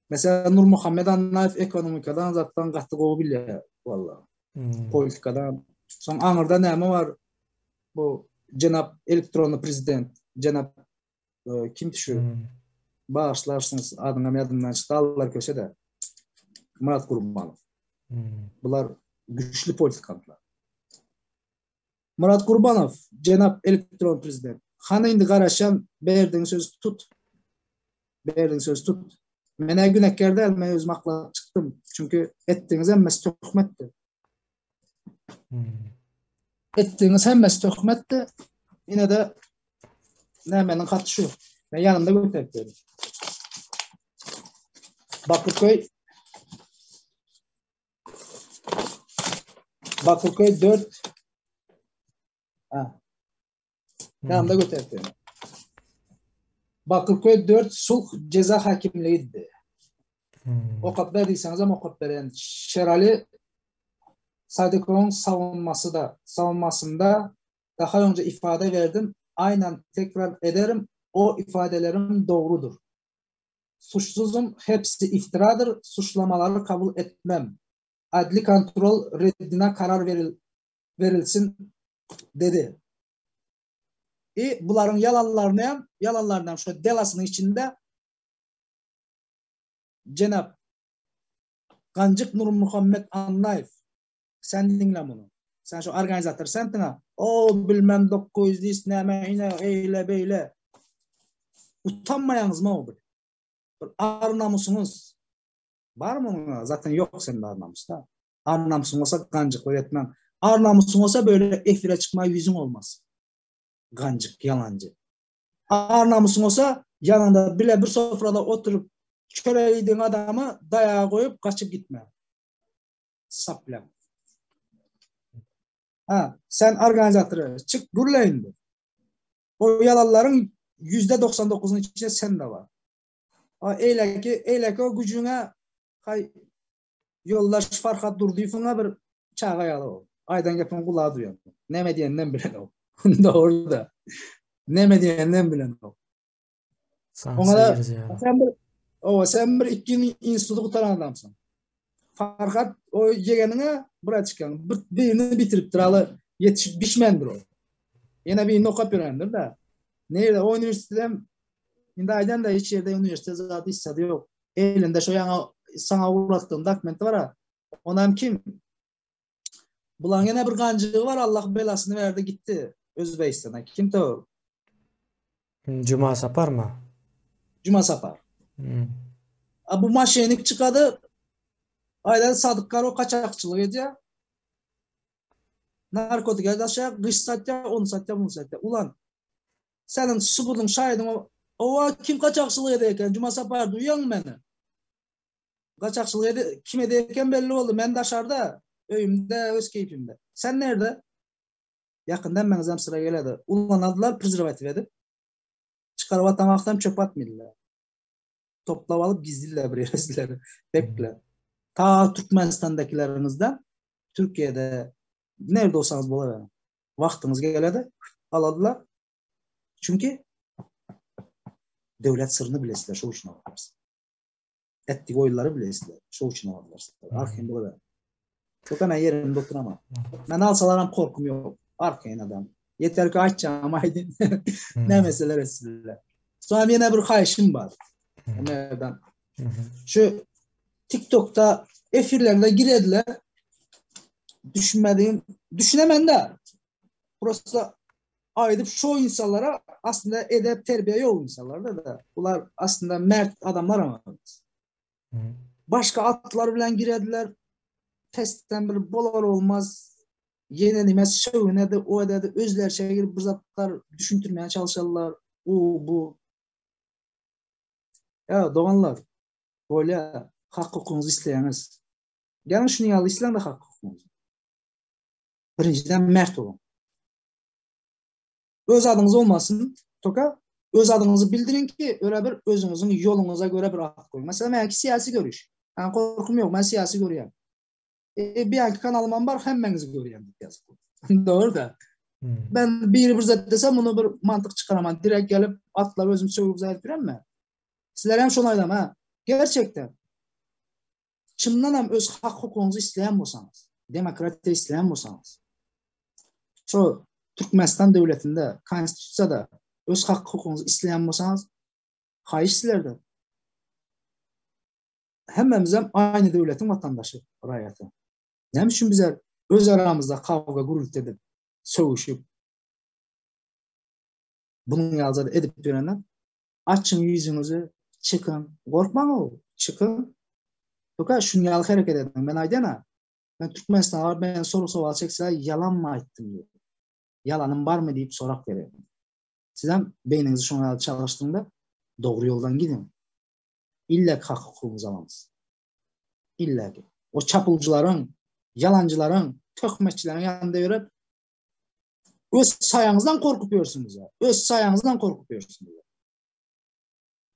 Mesela Nurmuhammet Annaýew ekonomikadan zatdan gaty gowy bilýär walla. Hmm. Politikadan. Soň aňyrda näme bar? Bu jenap elektronly prezident, jenap e, kim şu? Hmm. Bagyşlarsyňyz, adyňam ýadymdan çykdy, Allar köşede. Murat Gurbanow. Hmm. Bular güçli politikantlar. Murat Gurbanow, jenap elektron prezident. Hany indi garaşan berdiň söz tut. Berdiň söz tut. Men günäkär däl, men özüm aklap çykdym. Çünki etdiňiz hemmesi töhmetdi. Hmm. Etdiňiz hemmesi töhmetdi. Ine de nämäniň haty şu. Men ýanymda göterip berdim. Bakırköy Bakırköy 4 Ha. Ýanymda göterip berdim. Bakırköy 4 sulh ceza hakimliğiydi. Hmm. Okap ber diýseňiz hem okap beren. Şerali Sadykowyň savunmasy da, savunmasynda daha önce ifade verdim. Aynen tekrar ederim. O ifadelerim doğrudur. Suçsuzum, hepsi iftiradır. Suçlamaları kabul etmem. Adli kontrol reddine karar veril, verilsin dedi. E bularyň ýalanlaryny hem, ýalanlaryny hem şu delasynyň içinde jenap Ganjyk Nurmuhammet Annaýew sen diňle muny. Sen şu organizator sensiň O bilmem 900 list näme ine eýle beýle. Utanmaýaňyzmy o bir? Bir ar namusyňyz barmy oňa? Zaten ýok sende ar namus da. Ar namusyň bolsa ganjyklyk etmäň. Ar namusyň bolsa böyle efire çykma ýüzüň olmaz. Ganjyk, ýalanjy. Ar namusyň bolsa ýanyňda bile bir sofrada oturyp çörek iýdigiň adama daýaga goýup gaçyp gitme. Sapla. Ha, sen organizatory çyk gürle indi. O ýalanlaryň %99-ynyň içinde sen de bar. A eýleki, eýleki o güjüňe hay ýoldaş Farhat Durdyýewiňe bir çaga ýaly ol. Aýdan gepiň gulagy duýan. Näme diýenden bilenok. Dogry da. Näme diýenden bilenok. Oňa sen bir o sen bir ikini instituty gutaran adamsyň. Farhat o ýegeniňe bir açykan bir birini bitiripdir aly ýetişip bişmändir o. Ýene birini okap ýörendir da. Nirede o uniwersitetem indi aýdan da hiç ýerde uniwersitet zady hiç zady ýok. Elinde şo ýaňa saňa ugratdygym dokumenti bar. Onam kim? Bulaň ýene bir ganjygy bar Allah belasyny berdi gitdi Özbegistana. Kim to? Juma Sapar mı? Juma Sapar. Hmm. A bu maşenik çykady. Aýdan Sadyk Karo kaçakçylyk edýär. Narkotik daşýar, gyş satýar, ony satýar, muny satýar. Ulan seniň subudyň şaýydyň owa kim kaçakçylyk edýär eken? Juma Sapar duýaň meni. Gaçakçylyk edi, kim edeken belli boldy. Men daşarda, öýümde, öz keýpimde. Sen nerde? Ýakynda hemmäňizem syra geledi. Ulanadylar prezerwatiw edip. Çykaryp atan wagtam çöp atmadylar. Toplap alyp gizlediler bir ýere sizleri. Bekle. Ta Türkmenistandakileriňizden Türkiýede nerde bolsaňyz bolar. Wagtyňyz geledi, aladylar. Çünki döwlet syryny bilesizler, şo üçin aldylar. Etdik oýunlary bilesizler. Şo üçin aldylar. Arkaýyn bolaber. Çok men yerimde oturamam. Men alsalaram korkum yok. Arkaýyn adam. Yeter ki aýtjagym aýdyn. Ne meseleler etsinler. Sonra ýene bir haýyşym bar. Ömerden. Şu TikTok'ta efirlerde girediler. Düşünmediğim, düşünemem de. Prosta aýdyp şo insanlara aslynda edep terbiýe ýok insanlarda da. Bular aslynda mert adamlar ama. Başga atlar bilen girediler. Testden bir bolar olmaz. Ýene nime sögünedi, o ededi, özlerçe girip bir zatlar düşündirmäge çalışarlar. O bu. Ya doganlar, bolýa hak hukugyňyzy isleýäňiz. Geliň şuny ýaly isläň de hak hukugyňyzy. Birinjiden mert boluň. Öz adyňyz olmasyn, toka öz adyňyzy bildiriň ki, öyle bir özüňiziň ýoluňyza görä bir at goýuň. Mesela menki syýasy görüş. Men korkum ýok, men syýasy görýän. E, bir anki kanalym bar, hemmäňizi görýän diýip ýazyp. Dogry da. Hmm. Ben biri bir zat desem, bunu bir mantyk çykaraman. Direkt gelip atlap özüm sögüp zaýyp ýöremmi? Sizler hem şony aýdam, ha. Gerçekten. Çyndan hem öz hak hukugyňyzy isleýän bolsaňyz, demokratiýa isleýän bolsaňyz, şo Türkmenistan döwletinde, konstitusiýada öz hak hukugyňyzy isleýän bolsaňyz, haýyş sizlerden. Hemmemiz hem aýny döwletiň watandaşy, raýaty. Näme üçin bizler öz aramyzda kawga gürülti edip, sögüşip, bunuň ýaly zat edip ýörenden, açyň ýüzüňizi, çykyň, gorkmaň o, çykyň. Ýoka şuny ýaly hereket ediň. Men aýdýan-a, men Türkmenistana baryp meni sorag-sowal çekse, ýalanmy aýtdym diýip. Ýalanym barmy diýip sorap bererin. Sizem beýniňizi şoňa ýaly çalyşdyryň-da, dogry ýoldan gidiň. Illa ki hak hukugyňyzy alamyz. Illa ki. O çapulcularyň, ýalanjylaryň, töhmetçileriň ýanynda ýörüp, Öz saýaňyzdan korkup ýörsüňiz. Öz saýaňyzdan korkup ýörsüňiz.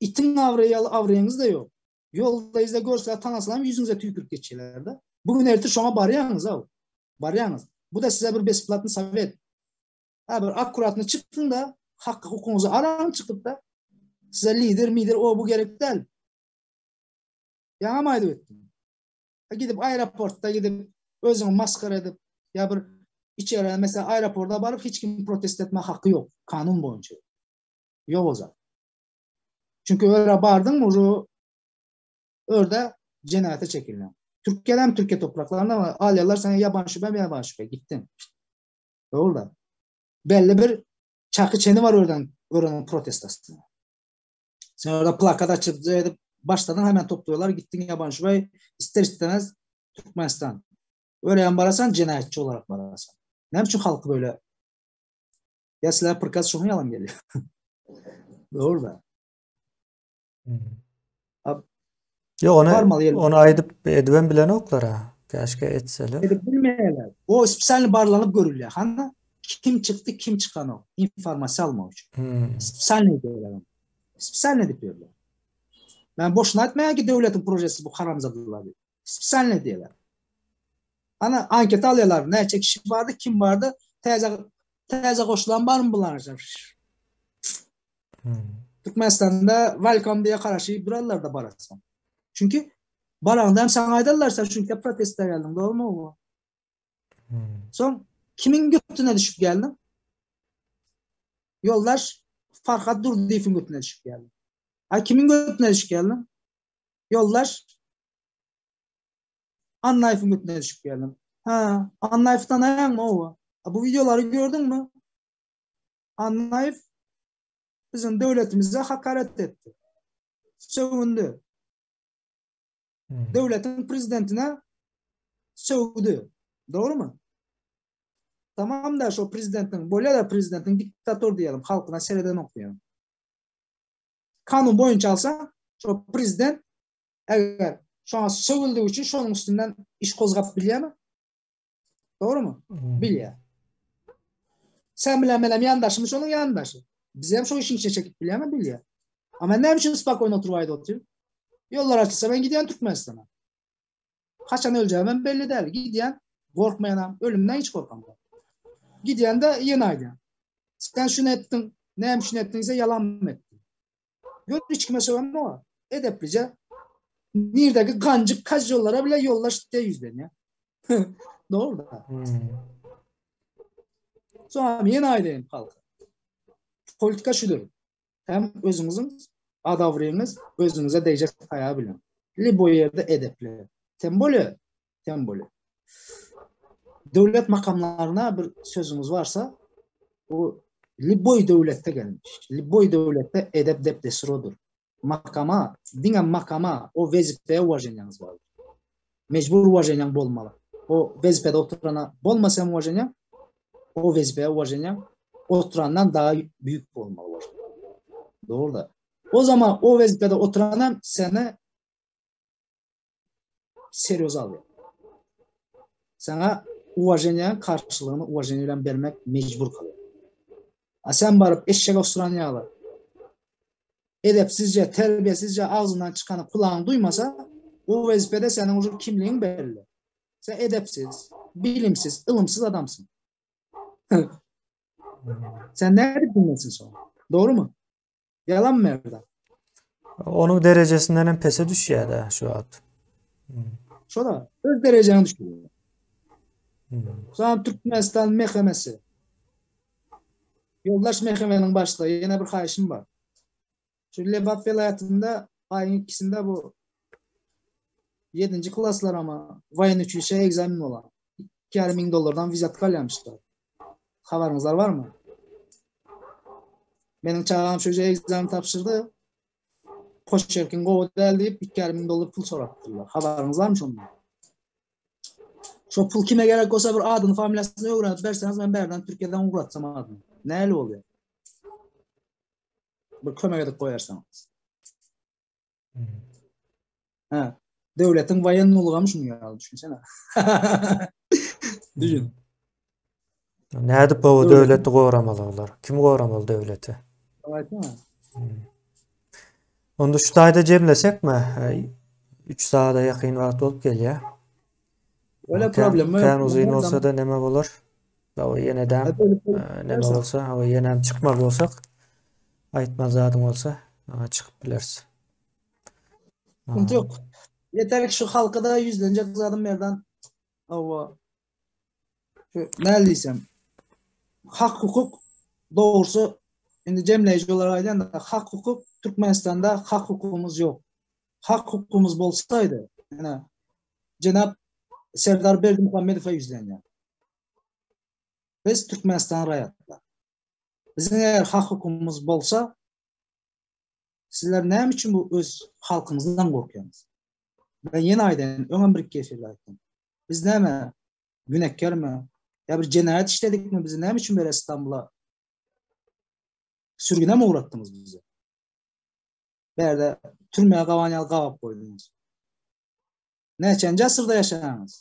Itiň abraýy ýaly abraýyňyz da ýok. Ýolda izde görseler tanasalar hem ýüzüňize tüýkürip geçýärler-de. Bu gün ertir şoňa barýaňyz aw. Barýaňyz. Bu da size bir besplatny sowet. Ha bir akkuratny çykyň-da, hak hukugyňyzy alaň çykyp-da. Size lider, mider o bu gerek däl. Ýaňam aýdyp ötdüm. Gidip aeroportda gidip özüňi maskara edip ýa bir içeri mesela aeroporta baryp hiç kim protest etme haky ýok kanun boýunça. Ýok o zat. Çünki öre bardyň uje örde jenaýata çekilýän. Türkiýede hem Türkiýe topraklarynda ama alýarlar sana ýaban şübhe ýaban şübhe gitdiň. Dogry da. Belli bir çaky çeni var örden örenin protestasyna. Sen orada plakat açyp edip başladın hemen topluyorlar. Gittin yabancı bey ister istemez Türkmenistan. Öyle yan barasan cinayetçi olarak barasan. Ne için halkı böyle ya silah pırkas şunu yalan geliyor. Doğru da. Hmm. Ab, Yo onu onu aýdyp edibem bilenoklar ha. Käşke etseler. Edip bilmeýärler. O spesialny barlanyp görülýär. Hany kim çykdy, kim çykanok. Informasiýa almak üçin. Hmm. Spesialny edýärler. Spesialny edip ýörler. Men boşuna aýtmaýan ki döwletiň projesi bu haramzadalar diýip. Spesialny edýärler. Ana anket alýarlar. Näçe kişi bardy, kim bardy? Täze täze goşulan barmy bular? Hmm. Türkmenistanda welcome diye garaşyp durarlar da bararsan. Çünki baraňda hem saňa aýdarlar sen çünki proteste geldiň, dogrymy o? Hmm. Soň kimiň götüne düşüp geldiň? Ýoldaş Farhat Durdyýewiň götüne düşüp geldiň. A kimiň götüne düşüp geldiň? Ýoldaş Annaýewiň götüne düşüp geldiň. Ha, Annaýewi tanaýaňmy owa? Bu wideolary gördüňmi? Annaýew biziň döwletimize hakaret etdi. Sögündi. Hmm. Döwletiň prezidentine sögdü. Dogrymy? Tamam da şo prezidentiň, bolýar da prezidentiň diktator diýelim, halkyna seredenok diýelim. Kanun boýunça alsa, şo prezident eger şoňa sögüldigi üçin şonuň üstünden iş gozgap bilýärmi? Dogrymy? Hmm. Bilýär. Sen bilen menem ýandaşymy şonuň ýandaşy. Biz hem şo işiň içine çekip bilýärmi? Bilýär. Ama näme üçin spokojno oturyp aýdyp otyryn? Ýollar açylsa men gidýän Türkmenistana. Haçan öljegimem belli däl. Gidýän, gorkmaýanam, ölümden hiç gorkamok. Gidýän-de ýene aýdýan. Sen şuny etdiň, näme üçin etdiň diýse ýalanmy etdiň. Gör hiç kime sögem Edeplije. Nirdeki ganjyk kajjollara bile ýoldaş diýe ýüzlenýär. Dogry da. Hmm. Soňam ýene aýdaýyn halka. Politika şudur. Hem özüňiziň adawryňyz özüňize degjek taýa bilen. Liboý ýerde edepli. Tem bolýa, tem bolýa. Döwlet makamlaryna bir sözüňiz barsa, o liboý döwletde gelmiş. Liboý döwletde edep dep dessurodyr. Makama, diňe makama, o wezipeye uwaženiýaňyz bar. Mejbur uwaženiýaň bolmaly. O wezipede oturana bolmasa hem uwaženiýaň, o wezipeye uwaženiýaň oturandan daha büyük bolmaly uwaženiýaň. Dogry da. O zaman o wezipede oturan hem seni serýoz alýar. Saňa uwaženiýaň karşylygyny uwaženiýa bilen bermek mejbur kalýar. A sen baryp eşek osuran ýaly edepsizje, terbiýesizje agzyndan çykany kulagyň duýmasa, o wezipede seniň uje kimligiň belli. Sen edepsiz, bilimsiz, ylymsyz adamsyň. Sen nädip bilmesin şony? Dogrymy? Ýalan Merdan. Onuň derejesinden hem pese düşýär-de şu wagt. Şoda öz derejäňi düşürýär. Soň Türkmenistan MHM-si. Ýoldaş MHM-niň başlygy ýene bir haýyşym bar. Şu Lebap welaýatynda aýyň ikisinde bu 7-nji klaslar ama woýennyý uçilişe ekzamen bolar. 2,5 müň dollardan wizýatka alýamyşlar. Habaryňyzlar barmy? Meniň çagam şu ýere ekzamen tabşyrdy. Poçerkiň gowy däl diýip 2,5 müň dollar pul sorapdyrlar. Habaryňyz barmy şondan? Şo pul kime gerek bolsa bir adyny, familiýasyny öwrenip berseňiz men bärden Türkiýeden ugratsam adyny. Näli bolýar? Bir kömek edip goýarsaňyz. Ha, döwletiň woýenny ulgamy şuny ýaly düşünsene. Düşün. Nädip bu döwleti goramaly olar? Kim goramaly döwleti? Aýtsana. Onda şu taýda jemlesekmi? 3 saata ýakyn wagt bolup gelýär. Öyle problem yok. Kän uzyn bolsa da neme bolar? Hawa ýene de neme bolsa, hawa ýene hem çykmaly bolsak, aýtmaly zadyň bolsa, çykyp bileris. Sıkıntı yok. Yeter ki şu halka da ýüzlenjek zadym Merdan. Hawa. Şu näl diýsem. Hak hukuk dogrusy indi jemleýji olarak aýdanda hak hukuk Türkmenistanda hak hukugymyz ýok. Hak hukugymyz bolsaydy, ýa jenap Serdar Berdimuhamedowa ýüzlenýär. Biz Türkmenistan raýatlar. Biziň eger hak hukugymyz bolsa, sizler näme üçin bu öz halkyňyzdan gorkýaňyz? Ben ýene aýdaýyn, öňem bir iki efirde aýtdym. Biz näme günäkärmi? Ýa bir jenaýat işledikmi? Bizi näme üçin bere Istanbula sürgüne mi ugratdyňyz bizi? Bärde türmä gaban ýaly gabap goýduňyz. Näçenji asyrda ýaşaýaňyz?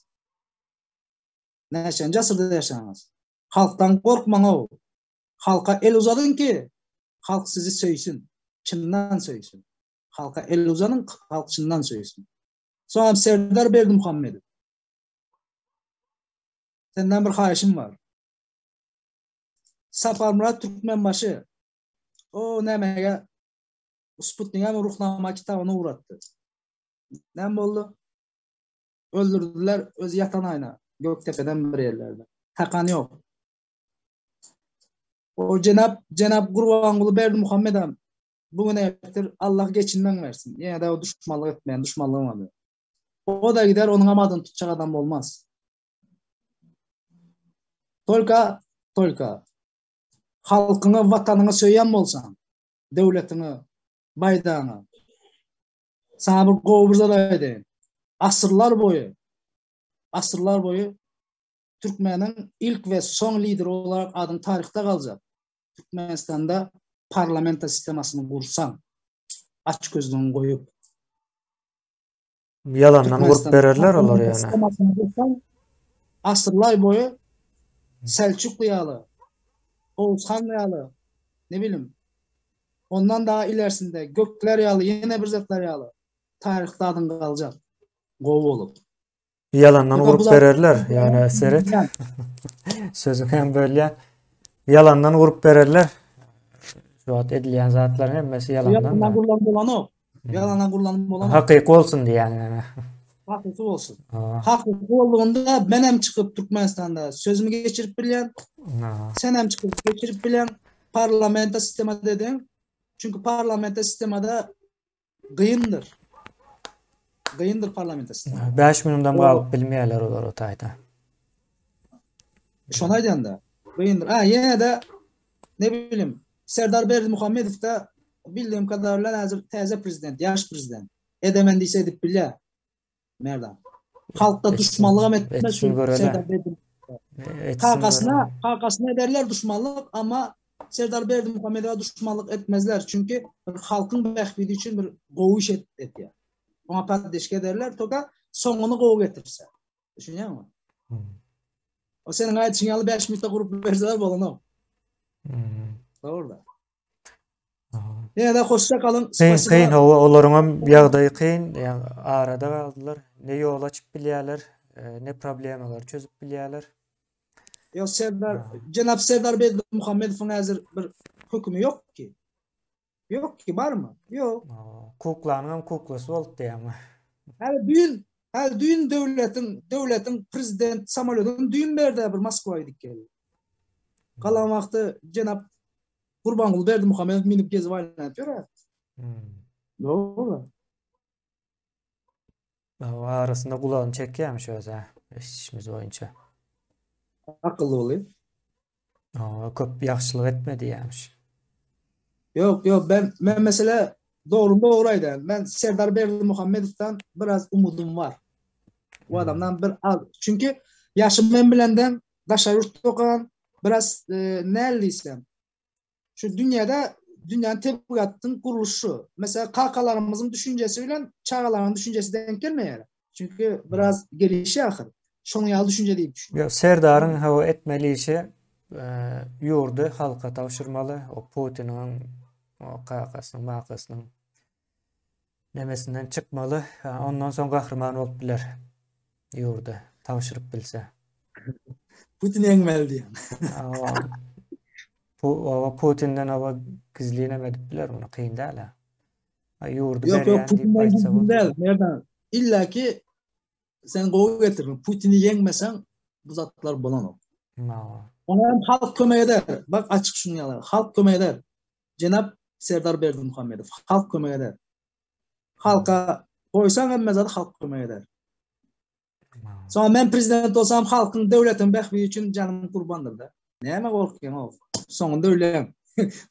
Näçenji asyrda ýaşaýaňyz? Halkdan gorkmaň-ow. Halka el uzadyň ki, halk sizi söýsün. Çyndan söýsün. Halka el uzadyň, halk çyndan söýsün. Soňam Serdar Berdimuhamedow. Senden bir haýyşym bar. Saparmyrat Türkmenbaşy o nämege Sputnige Ruhnama kitabyny ugratdy. Näme boldy? Öldürdüler öz ýatan aýna Gökdepeden bir ýerlerde. Takan ýok. O jenap jenap Gurbanguly Berdimuhamedam bu gün ertir Allah geçinmeň bersin. Ýene-de o duşmanlyk etmeýän, duşmanlygym bar. O da gider, onuň hem adyny tutjak adam bolmaz. Tolka, tolka. Halkyňy, watanyňy söýen bolsaň, döwletiňi, baýdagyňy. Saňa bir gowy bir zat aýdaýyn. Asyrlar boýy, asyrlar boýy türkmeniň ilk we soň lideri olarak adyň taryhda galjak. Türkmenistanda parlamento sistemasyny gursaň, aç gözlügiňi goýup. Ýalandan gurup bererler olar ýöne. Asyrlar boýy Selçukly ýaly, Oguz han ýaly, ne bilim, ondan daha ilersinde Gökler ýaly, ýene bir zatlar ýaly taryhda adyň galjak. Gowy bolup. Ýalandan gurup bererler, ýöne seret. Sözüňi hem bölýän. Ýalandan gurup bererler. Şu wagt edilýän zatlaryň hemmesi ýalandan. Ýalandan gurlan bolanok. Ýalandan gurlan bolanok. Hakyky bolsun diýýän ýöne. Hakyky bolsun. Hakyky bolanda men hem çykyp Türkmenistanda sözümi geçirip bilýän. Sen hem çykyp geçirip bilýän. Parlamenta sistema dediň. Çünki parlamenta sistemada Gyndyr. Gyndyr parlamente sistema. 5 minutdan galyp bilmeýärler olar o taýda. Şony aýdýan-da. Gyndyr. Ha, ýene-de ne bilim Serdar Berdimuhamedow da bildiğim kadarıyla häzir täze prezident, ýaş prezident. Edemen diýse edip bilýär. Merdan. Halkda duşmanlygam etmez şu Serdar Berdimuhamedow. Kakasyna, kakasyna ederler duşmanlyk, amma Serdar Berdimuhamedowa duşmanlyk etmezler. Çünki bir halkyň bähbidi üçin bir gowy iş etýär. Oňa poddeşka ederler, toka soňuny gowy getirse. Düşünýäňmi? O seniň aýdyşyň ýaly 5 minutda gurup berseler bolanok. Dogry. Ýene-de hoşça galyň. Kyn, kyn, hawa, olaryň hem ýagdaýy kyn, ýa arada galdylar. Ne ýol açyp bilýärler, e, ne problemalary çözüp bilýärler. Ýok, Serdar, jenap Serdar Berdimuhamedowyň häzir bir hökümi ýok ki. Ýok ki, barmy? Ýok. Kuklanyň hem kuklasy bolup diýýärmi? Häli düýn, häli düýn döwletiň, döwletiň prezident samolýotyny düýn berdi bir Moskwa gidip geldi. Galan wagty jenap Gurbanguly Berdimuhamedow münüp gezip aýlanyp ýör häzir. Hmm. Dogry. Arasynda gulagyny çekýärmiş öz-ä, eşidişimiz boýunça. Akylly bolýar. Aa, köp ýagşylyk etme diýýärmiş. Ýok, ýok, ben men mesele dogry dogry aýdaýyn. Men Serdar Berdimuhamedowdan biraz umudym bar. Bu hmm. adamdan bir az. Çünki ýaşy men bilenden daşary ýurtda okan biraz e, näl diýsem şu dünýäde dünýäniň tebigatynyň gurluşy. Mesela kakalarymyzyň düşünjesi bilen çagalaryň düşünjesi denk gelmeýär. Çünki biraz gelişi ahyr. Şonuň ýaly düşünje diýip düşünýän. Ýok, Serdaryň hawa etmeli işi e, ýurdy halka tabşyrmaly. O Putiniň o kakasynyň, makasynyň nemesinden çykmaly. Ondan soň gahryman bolup biler. Ýurdy tabşyryp bilse. Putin ýeňmeli diýen. Bu Putinden awa gizlinem edip biler muny kyn däl. Ýurdy berýän diýip aýtsa bolýar. Merdan, illa ki sen gowy getirdiň. Putini ýeňmeseň bu zatlar bolanok. Oňa hem halk kömek eder. Bak açyk şuny ýaly. Halk kömek eder. Jenap Serdar Berdimuhamedow halk kömek eder. Halka goýsaň hemme zady halk kömek eder. Soň men prezident bolsam halkyň döwletiň bähbidi üçin janym gurbandyr da. Näme gorkýaň o? Soňunda ölýäň.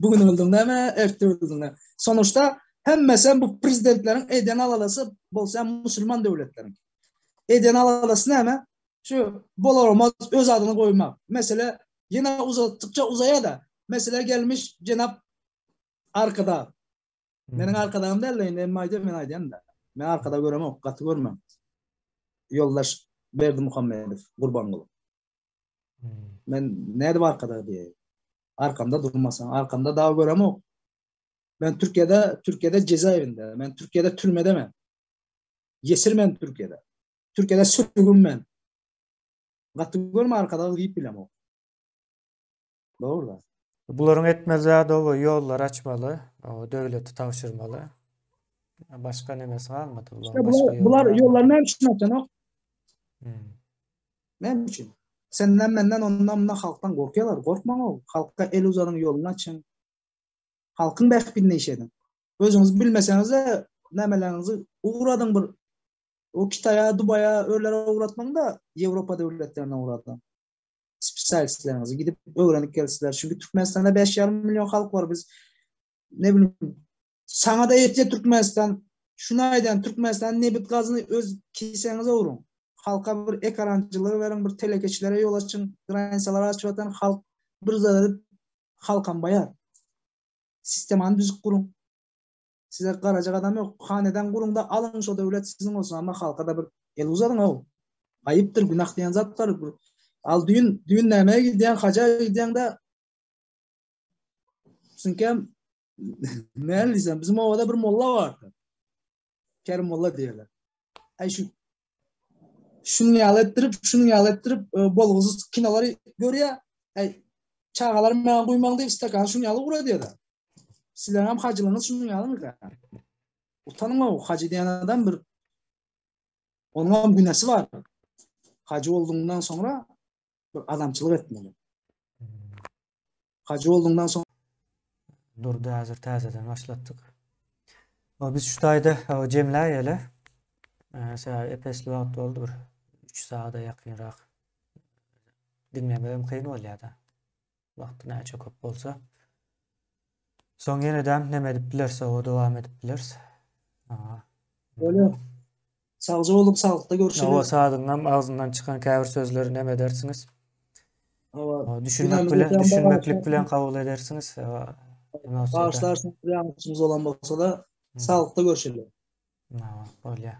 Bu gün öldüň näme, erte öldüň näme. Sonuçta hemmesi bu prezidentleriň eden aladasy bolsa musulman döwletleriň. Eden aladasy näme? Şu bolar olmaz öz adyny goýmak. Mesele ýene uzatdykça uzaýar da. Mesele gelmiş jenap Arkadag. Meniň arkadagym däl-de indi emma aýdýar men aýdýan da. Men arkadag göremok, gaty görmän. Ýoldaş Berdimuhamedow, Gurbanguly. Men nädip arkadag diýeýin? Arkamda durmasaň, arkamda dagy göremok. Men Türkiýede, Türkiýede cezaevinde, men Türkiýede türmede men. Ýesir men Türkiýede. Türkiýede sürgün men. Gaty görme arkadag diýip bilemok. Dogry da. Bularyň etmeli zady oba ýollar açmaly, döwleti tabşyrmaly. Başga nemesi galmady bularyň. Başga bular ýollar näme üçin açanok? Hmm. Näme üçin? Senden menden ondan mundan halkdan gorkýarlar. Gorkmaň o. Halka el uzadyň ýoluny açyň. Halkyň bähbidine iş ediň. Özüňiz bilmeseňiz-de nämeleriňizi ugradyň bir o Kitaýa, Dubaýa, öýlere ugratmaň-da Ýewropa döwletlerine ugradyň. Spesialistleriňizi gidip öwrenip gelsinler. Çünki Türkmenistanda 5,5 million halk bar. Biz ne bileyim sana da ýetýär Türkmenistan. Şuny aýdýan Türkmenistan nebit gazyny öz kisäňize uruň. Halka bir ekarançylygy beriň, bir telekeçilere ýol açyň, granitsalary açyp atan halk bir zat edip halkam baýar. Sistemany düzüp guruň. Size garajak adam ýok. Hanedan guruň-da alyň şo döwlet siziň bolsun, amma halka-da bir el uzadyň-ow. Aýypdyr, günah diýen zat bar. Al düýn, düýn nämä gidýäň, haja gidýäň-de Çünki näme diýsem, bizim obada bir molla bardy. Kerim molla diýerler. Aý şu şunuň ýaly etdirip, şunuň ýaly etdirip, e, bolgusyz kinolary görýär. Aý çagalar maňa guýmaň diýip stakan şunuň ýaly ugradýar. Sizleriň hem hajylygyňyz şunuň ýalymyka? Utanyň o hajy diýen adam bir onuň hem günäsi bar. Hajy bolduňdan soňra bir adamçylyk etmeli. Hajy bolduňdan soň Durdy häzir täzeden başlatdyk. O biz şu taýda jemläýeli. Sebäbi epesli wagt boldy bir 3 sagada ýakynrak. Diňlemegem kyn bolýar-da. Wagty näçe köp bolsa. Soň ýenedem neme edip bileris, oba dowam edip bileris. Öyle. Sagja boluň, saglykda görüşeli. Oba sadyňam agzyndan çykan käbir sözleri neme edersiňiz? Oba. Düşünmek bilen, düşünmeklik bilen kabul edersiňiz. Bağışlarsyňyz, ýalňyşymyz bolan bolsa-da, saglykda görüşeli. Bolýar.